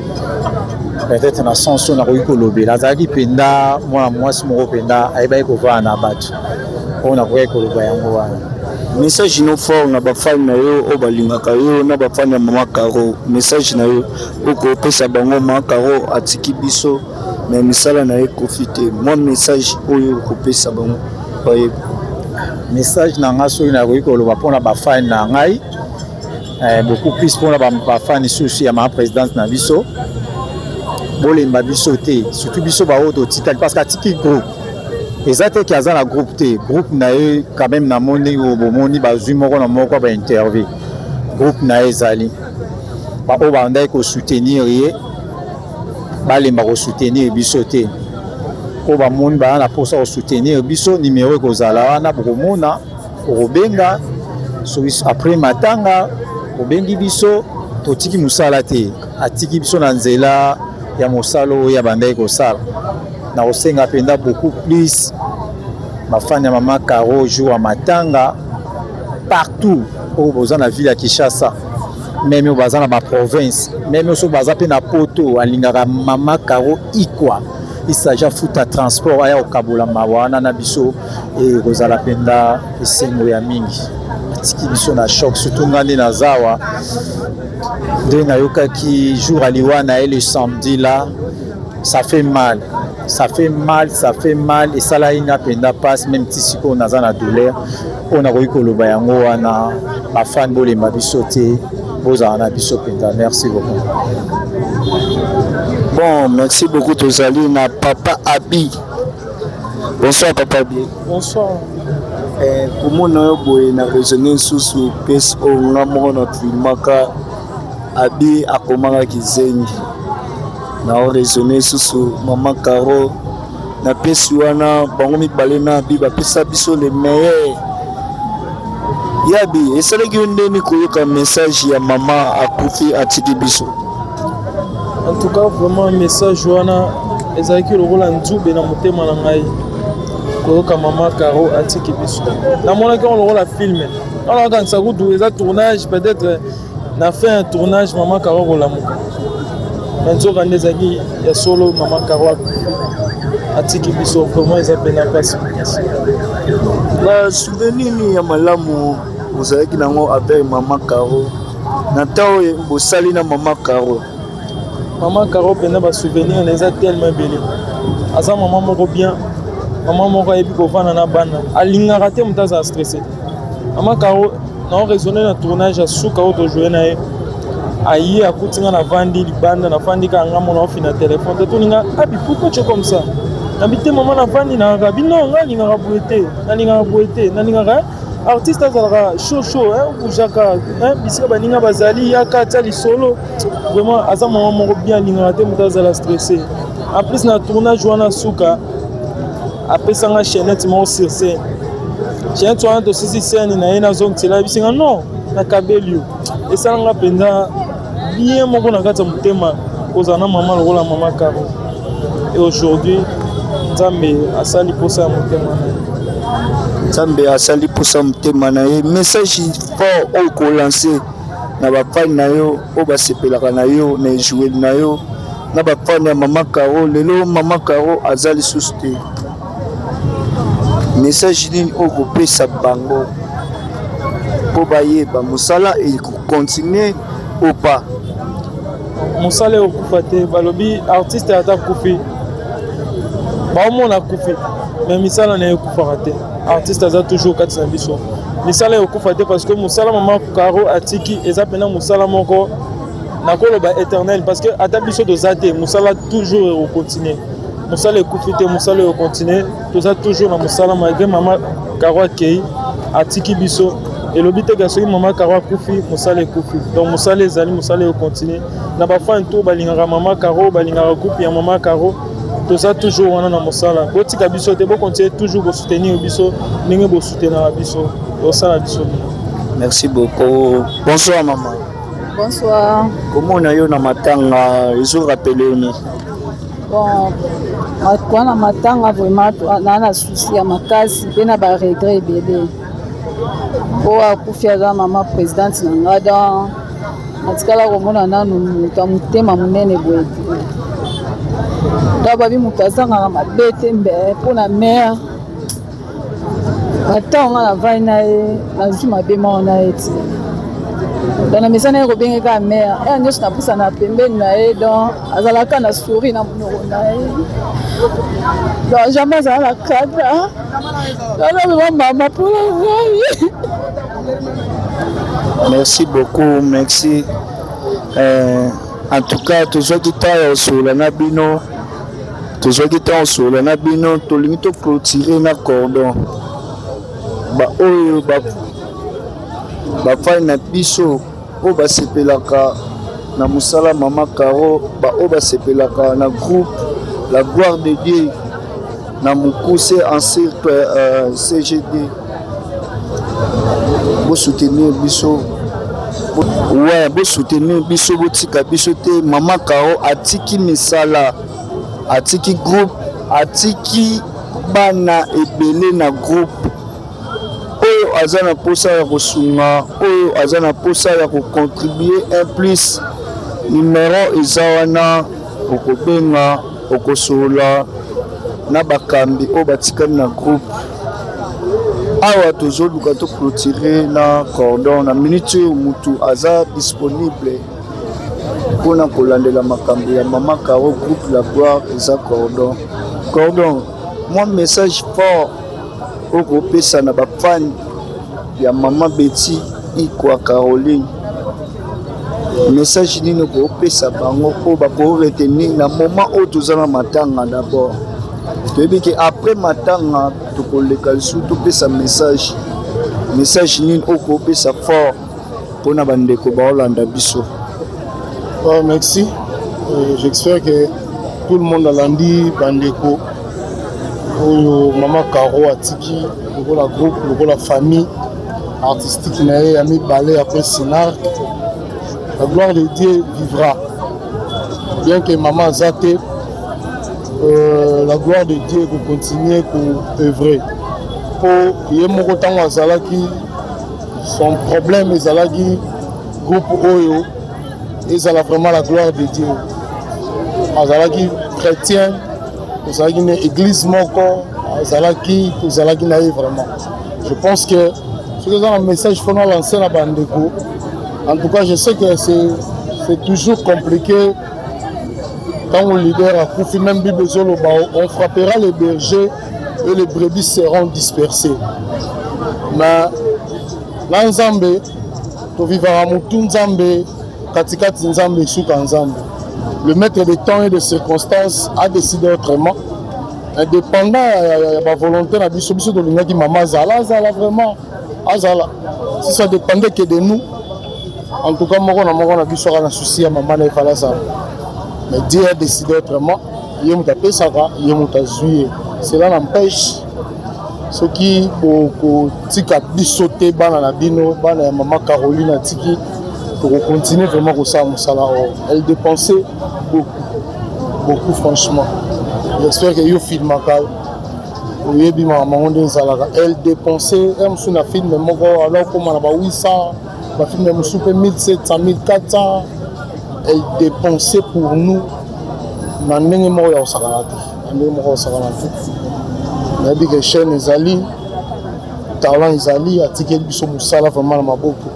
peut-être na sens oyo nakoki kolobela azalaki mpenza mwana mwasi moko mpenza ayebaki kovanda na bato oyo nakokaki koloba yango wana. Message no fort na ba fan na yo oyo balingaka yo na ba fan ya mama Caro message na yo okopesa bango mama Caro atiki biso mais misala na ye ekofi te mwa message oyo okopesa bango bayebi. Message na ngai soki nakoki koloba mpona ba fan na ngai eh, beaucoup plus mpona bafani lisusu ya mama présidente na biso bolemba biso te surtout biso baoyo totikali parce que atiki groupe eza te ke aza na groupe te groupe na ye quand même namoni oyo bomoni bazwi moko na moko ba interview groupe na ye ezali baoyo bandaki kosoutenir ye balemba kosoutenir biso te oyo bamoni baza na mposa kosoutenir biso nimero ekozala wana bokomona okobenga soki après matanga obengi biso totiki mosala te atiki biso na nzela ya mosala oyo abandaki kosala nakosenga mpenza beaucoup plus bafani ya mama Caro jour ya matanga partout oyo boza na ville ya Kinshasa meme oyo baza na baprovince meme soki baza mpe na poto alingaka mama Caro ikwa il s'agit afuta transport aya kokabola mawa wana na biso ekozala mpenza esengo ya mingi atiki biso na choc surtout nga nde naza awa nde nayokaki jour aliwa na ye le samedi là ça fait mal ça fait mal ça fait mal esalaki nga mpenza mpasi meme ti sikoyo naza na douleur oyo nakoki koloba yango wana bafani bolemba biso te bozala na biso mpenza merci beaucoup bon merci beaucoup tozali na papa abi bonsoir papa abi bonsoir eh, komona yo boye na raisonne lisusu pesi oyo nga moko na filmaka abi akomaka kizengi na raisonne lisusu mama caro na pesi wana bango mibale na abi bapesa biso le meilleur yabi esalaki yo ndeni koyoka message ya mama akufi atiki biso en tout cas vraiment message wana ezalaki lokola nzube na motema na ngai koyoka mama caro atiki biso namonaki yango lokola filme wana nakanisa kutu eza tournage peut-être na fin ya tournage mama caro akolamuka me nzoka nde ezalaki ya solo mama caro akufi atiki biso vraiment eza mpena mpasi makasi na souvenir nini ya malamu ozalaki nango avec mama caro na ntango oyo bosali na mama caro mama caro mpenza basouvenir na eza tellement ebele aza mama moko bien mama moko ayebi kovanda na bana alingaka te moto azala stresse mama caro nao raisonne na tournage ya suka oyo tojoue na ye aye akuti nga navandi libanda nafandi kaka nga mona ofina telefone tatuni nga abi pourquoi tu es comme ça nabi te mama navandi nayaka bino nga alingaka boye te nalingaka boye te nalingaka artiste azalaka chaud chaud obujaka bisika baninga bazali yaka tia lisolo vraiment aza mama moko bien alingaka te moto azala stressé en plus na tournage wana suka apesa nga chaînette moko sur scène chaînette wana tosisi scène na ye nazongisela ayebisi nga non nakabeli yo esala nga mpenza bien moko na kati ya motema kozala na mama lokola mama caro et aujourd'hui nzambe asali mposa ya motema na ye nzambe asali mposa motema na ye message fort oyo kolanse na bafani na yo oyo basepelaka na yo na ejoueli na yo na bafani ya mama caro lelo mama caro aza lisusu te message nini oyo kopesa bango mpo bayeba mosala ekokontinue ou pas mosala ekokufa te balobi artiste ata akufi baomona akufi me misala na ye ekufaka te artiste aza toujours kati na biso misala ekokufa te parce que mosala mama caro atiki eza mpena mosala moko nakoloba éternel parce que ata biso toza te mosala toujours ekokontinue mosala ekufi te mosala ekokontinue toza toujours na mosala malgré mama caro akei. Atiki biso elobi te ke soki mama Caro akufi mosala ekufi. Donc mosala ezali, mosala ekocontinue. Na ba fan tout balingaka mama Caro, balingaka groupe ya mama Caro, toza toujours wana na mosala. Botika biso te, bocontinue toujours kosoutenir biso ndenge bosoutenaka biso, osala biso bien. Merci beaucoup. Bonsoir maman. Bonsoir. Komona yo na matanga ezo rappeler yo nini? Bon, kwa na matanga vraiment na na souci ya makasi mpe na ba regret ebele. Oyo akufi aza mama presidente na nga donc natikala komona nanu moto ya motema monene boye te. Donc babi moto azangaka mabe te mbe mpo na mare Batango nga navandi na ye nazwi mabe moko na ye ti donc na mesana ye kobenge kaka mare ere nyonso napusana pembeni na ye donc azalaka na souri na monoko na ye donc jamais azala na kanda azalaka mama mpona ngai. Merci beaucoup, merci. En tout cas, tozwaki temps ya kosolola na bino, tozwaki ntango kosolola na bino, tolingi toclôturer na cordon baoyo bafani na biso oyo basepelaka na mosala mama Caro, baoyo basepelaka na groupe La Gloire de Dieu na mokuse en cercle CGD, bosoutenir biso, ouais, bosoutenir biso, botika biso te. Mama Caro atiki misala, atiki groupe, atiki bana ebele na groupe. Oyo aza na posa ya kosunga, oyo aza na posa ya kocontribue un plus, numero eza wana, okobenga, okosolola na bakambi oyo batikali na groupe. Awa tozoluka to clôturer na cordon na minute oyo mutu aza disponible mpona kolandela makambo ya mama Caro, groupe La Gloire, eza cordon. Cordon, mwa message fort okopesa na bafani ya mama Betty Ikwa Caroline, message nini okopesa bango oyo bakoretenir na moment oyo toza na matanga? D'abord toyebi ke après matanga tokoleka lisusu topesa message. Message nini okopesa fort mpona bandeko baolanda biso? Oh, merci. J'espère que tout le monde alandi bandeko oyo mama Caro atiki lokola groupe, lokola famille artistique na ye ya mibale après Sinark. La gloire de Dieu vivra. Bien que mama aza te, la gloire de Dieu ekocontinue koœuvrer. Po ye moko ntango azalaki, son problème ezalaki groupe oyo ezala vraiment la gloire de Dieu. Azalaki chrétien, tozalaki na église moko, azalaki, tozalaki na ye vraiment. Je pense que soki eza na message fona lancer na bandeko, en tout cas je sais que c'est toujours compliqué ntango leader akufi. Même Bible ezoloba: on frappera les bergers et les brebis seront dispersées. Mais na Nzambe tovivaka, motu Nzambe, katikati Nzambe, esuka Nzambe. Le maître de temps et de circonstances a décidé autrement, indépendant ya bavolonté na biso. Biso tolingaki mama azala, azala vraiment, azala. Si ça dépendait que de nous, en tout cas moko na moko na biso aka na souci ya mama na efala azala. Mais Dieu a décidé autrement. Ye moto apesaka, ye moto azwi ye. Cela n'empêche, soki bokotika biso te, bana na bino, bana ya mama Caroline atiki, tokocontinue vraiment kosala mosala oyo. Elle dépensait beaucoup, beaucoup, franchement. J'espère que yo filmaka, oyebi makambo yango nde ezalaka. Elle dépensait ya mosusu na film moko alors okóma na ba 800, bafilme mosusu mpe 1700, 1400. Elle dépensait pour nous na ndenge moko ya kosakana te, na ndenge moko ya kosakana te. Nayebi ke chaîne ezali, talent ezali, atikeli biso mosala vraiment na maboko.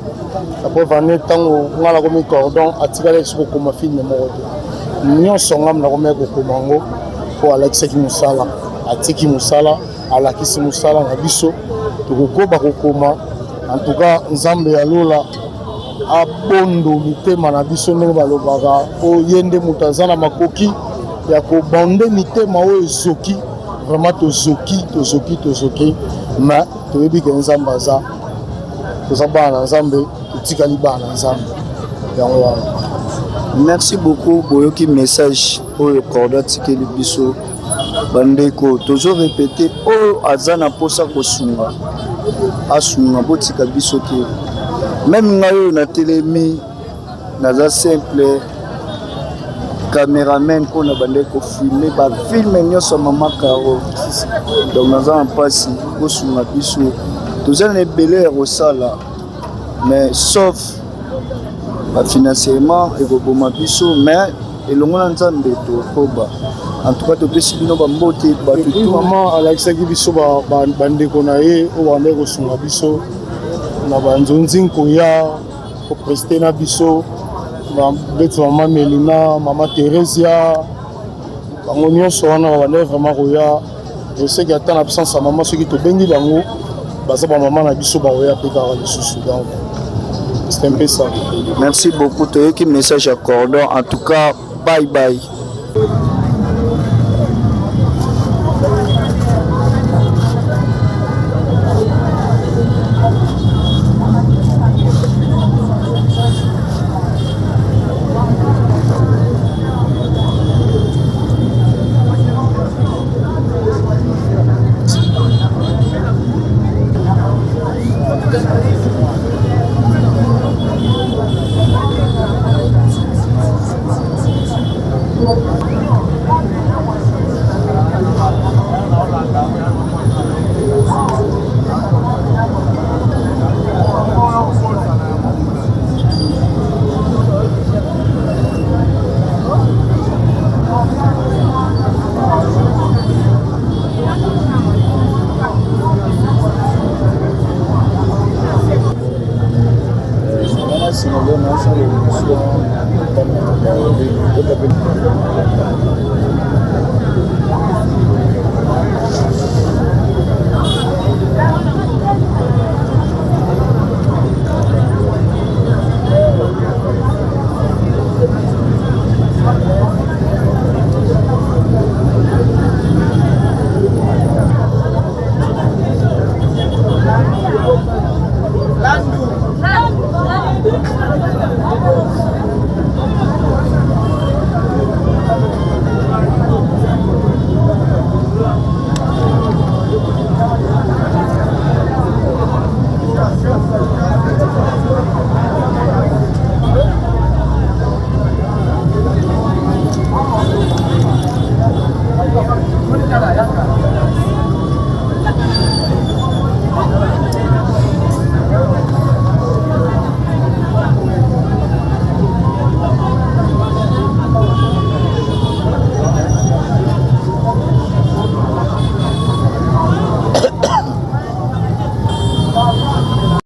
Après vane, ntango ngai nakomi cordon, atikali biso kokoma film moko te, nyonso ngai nakomi kokoma yango mpo alakisaki mosala, atiki mosala, alakisi mosala na biso, tokokoba kokoma. En tout cas Nzambe ya lola abondo mitema na biso ndenge balobaka, po ye nde moto aza na makoki ya kobande mitema oyo ezoki. Vraiment tozoki, tozoki, tozoki. Mais toyebi ke Nzambe aza, toza bana na Nzambe, totikali bana na Nzambe, yango wana. Merci beaucoup, boyoki message oyo Cordo atikeli biso. Bandeko, tozo repete, oyo aza na mposa kosunga asunga, botika biso te. Meme ngai oyo natelemi naza simple cameraman mpo na bandaki kofilme bafilme nyonso ya mama Caro. Donc naza na mpasi, bosunga biso, toza na ebele ya kosala, mais sauf bafinancièrement ekoboma biso, mais elongo na Nzambe tokoba. En tout cas topesi bino bambote bato. Tout mama alakisaki biso bandeko na ye oyo bandaki kosunga biso na banzonzi nkoya kopreste na biso, beti mama Melina, mama Theresia, bango nyonso wana babandaki vraiment koya. Je sais que ata na absence ya mama, soki tobengi bango, baza bamama na biso, bakoya mpe kaka lisusu. Donc c'est un peu ça. Merci beaucoup, toyoki message ya Cordon. En tout cas, bye bye.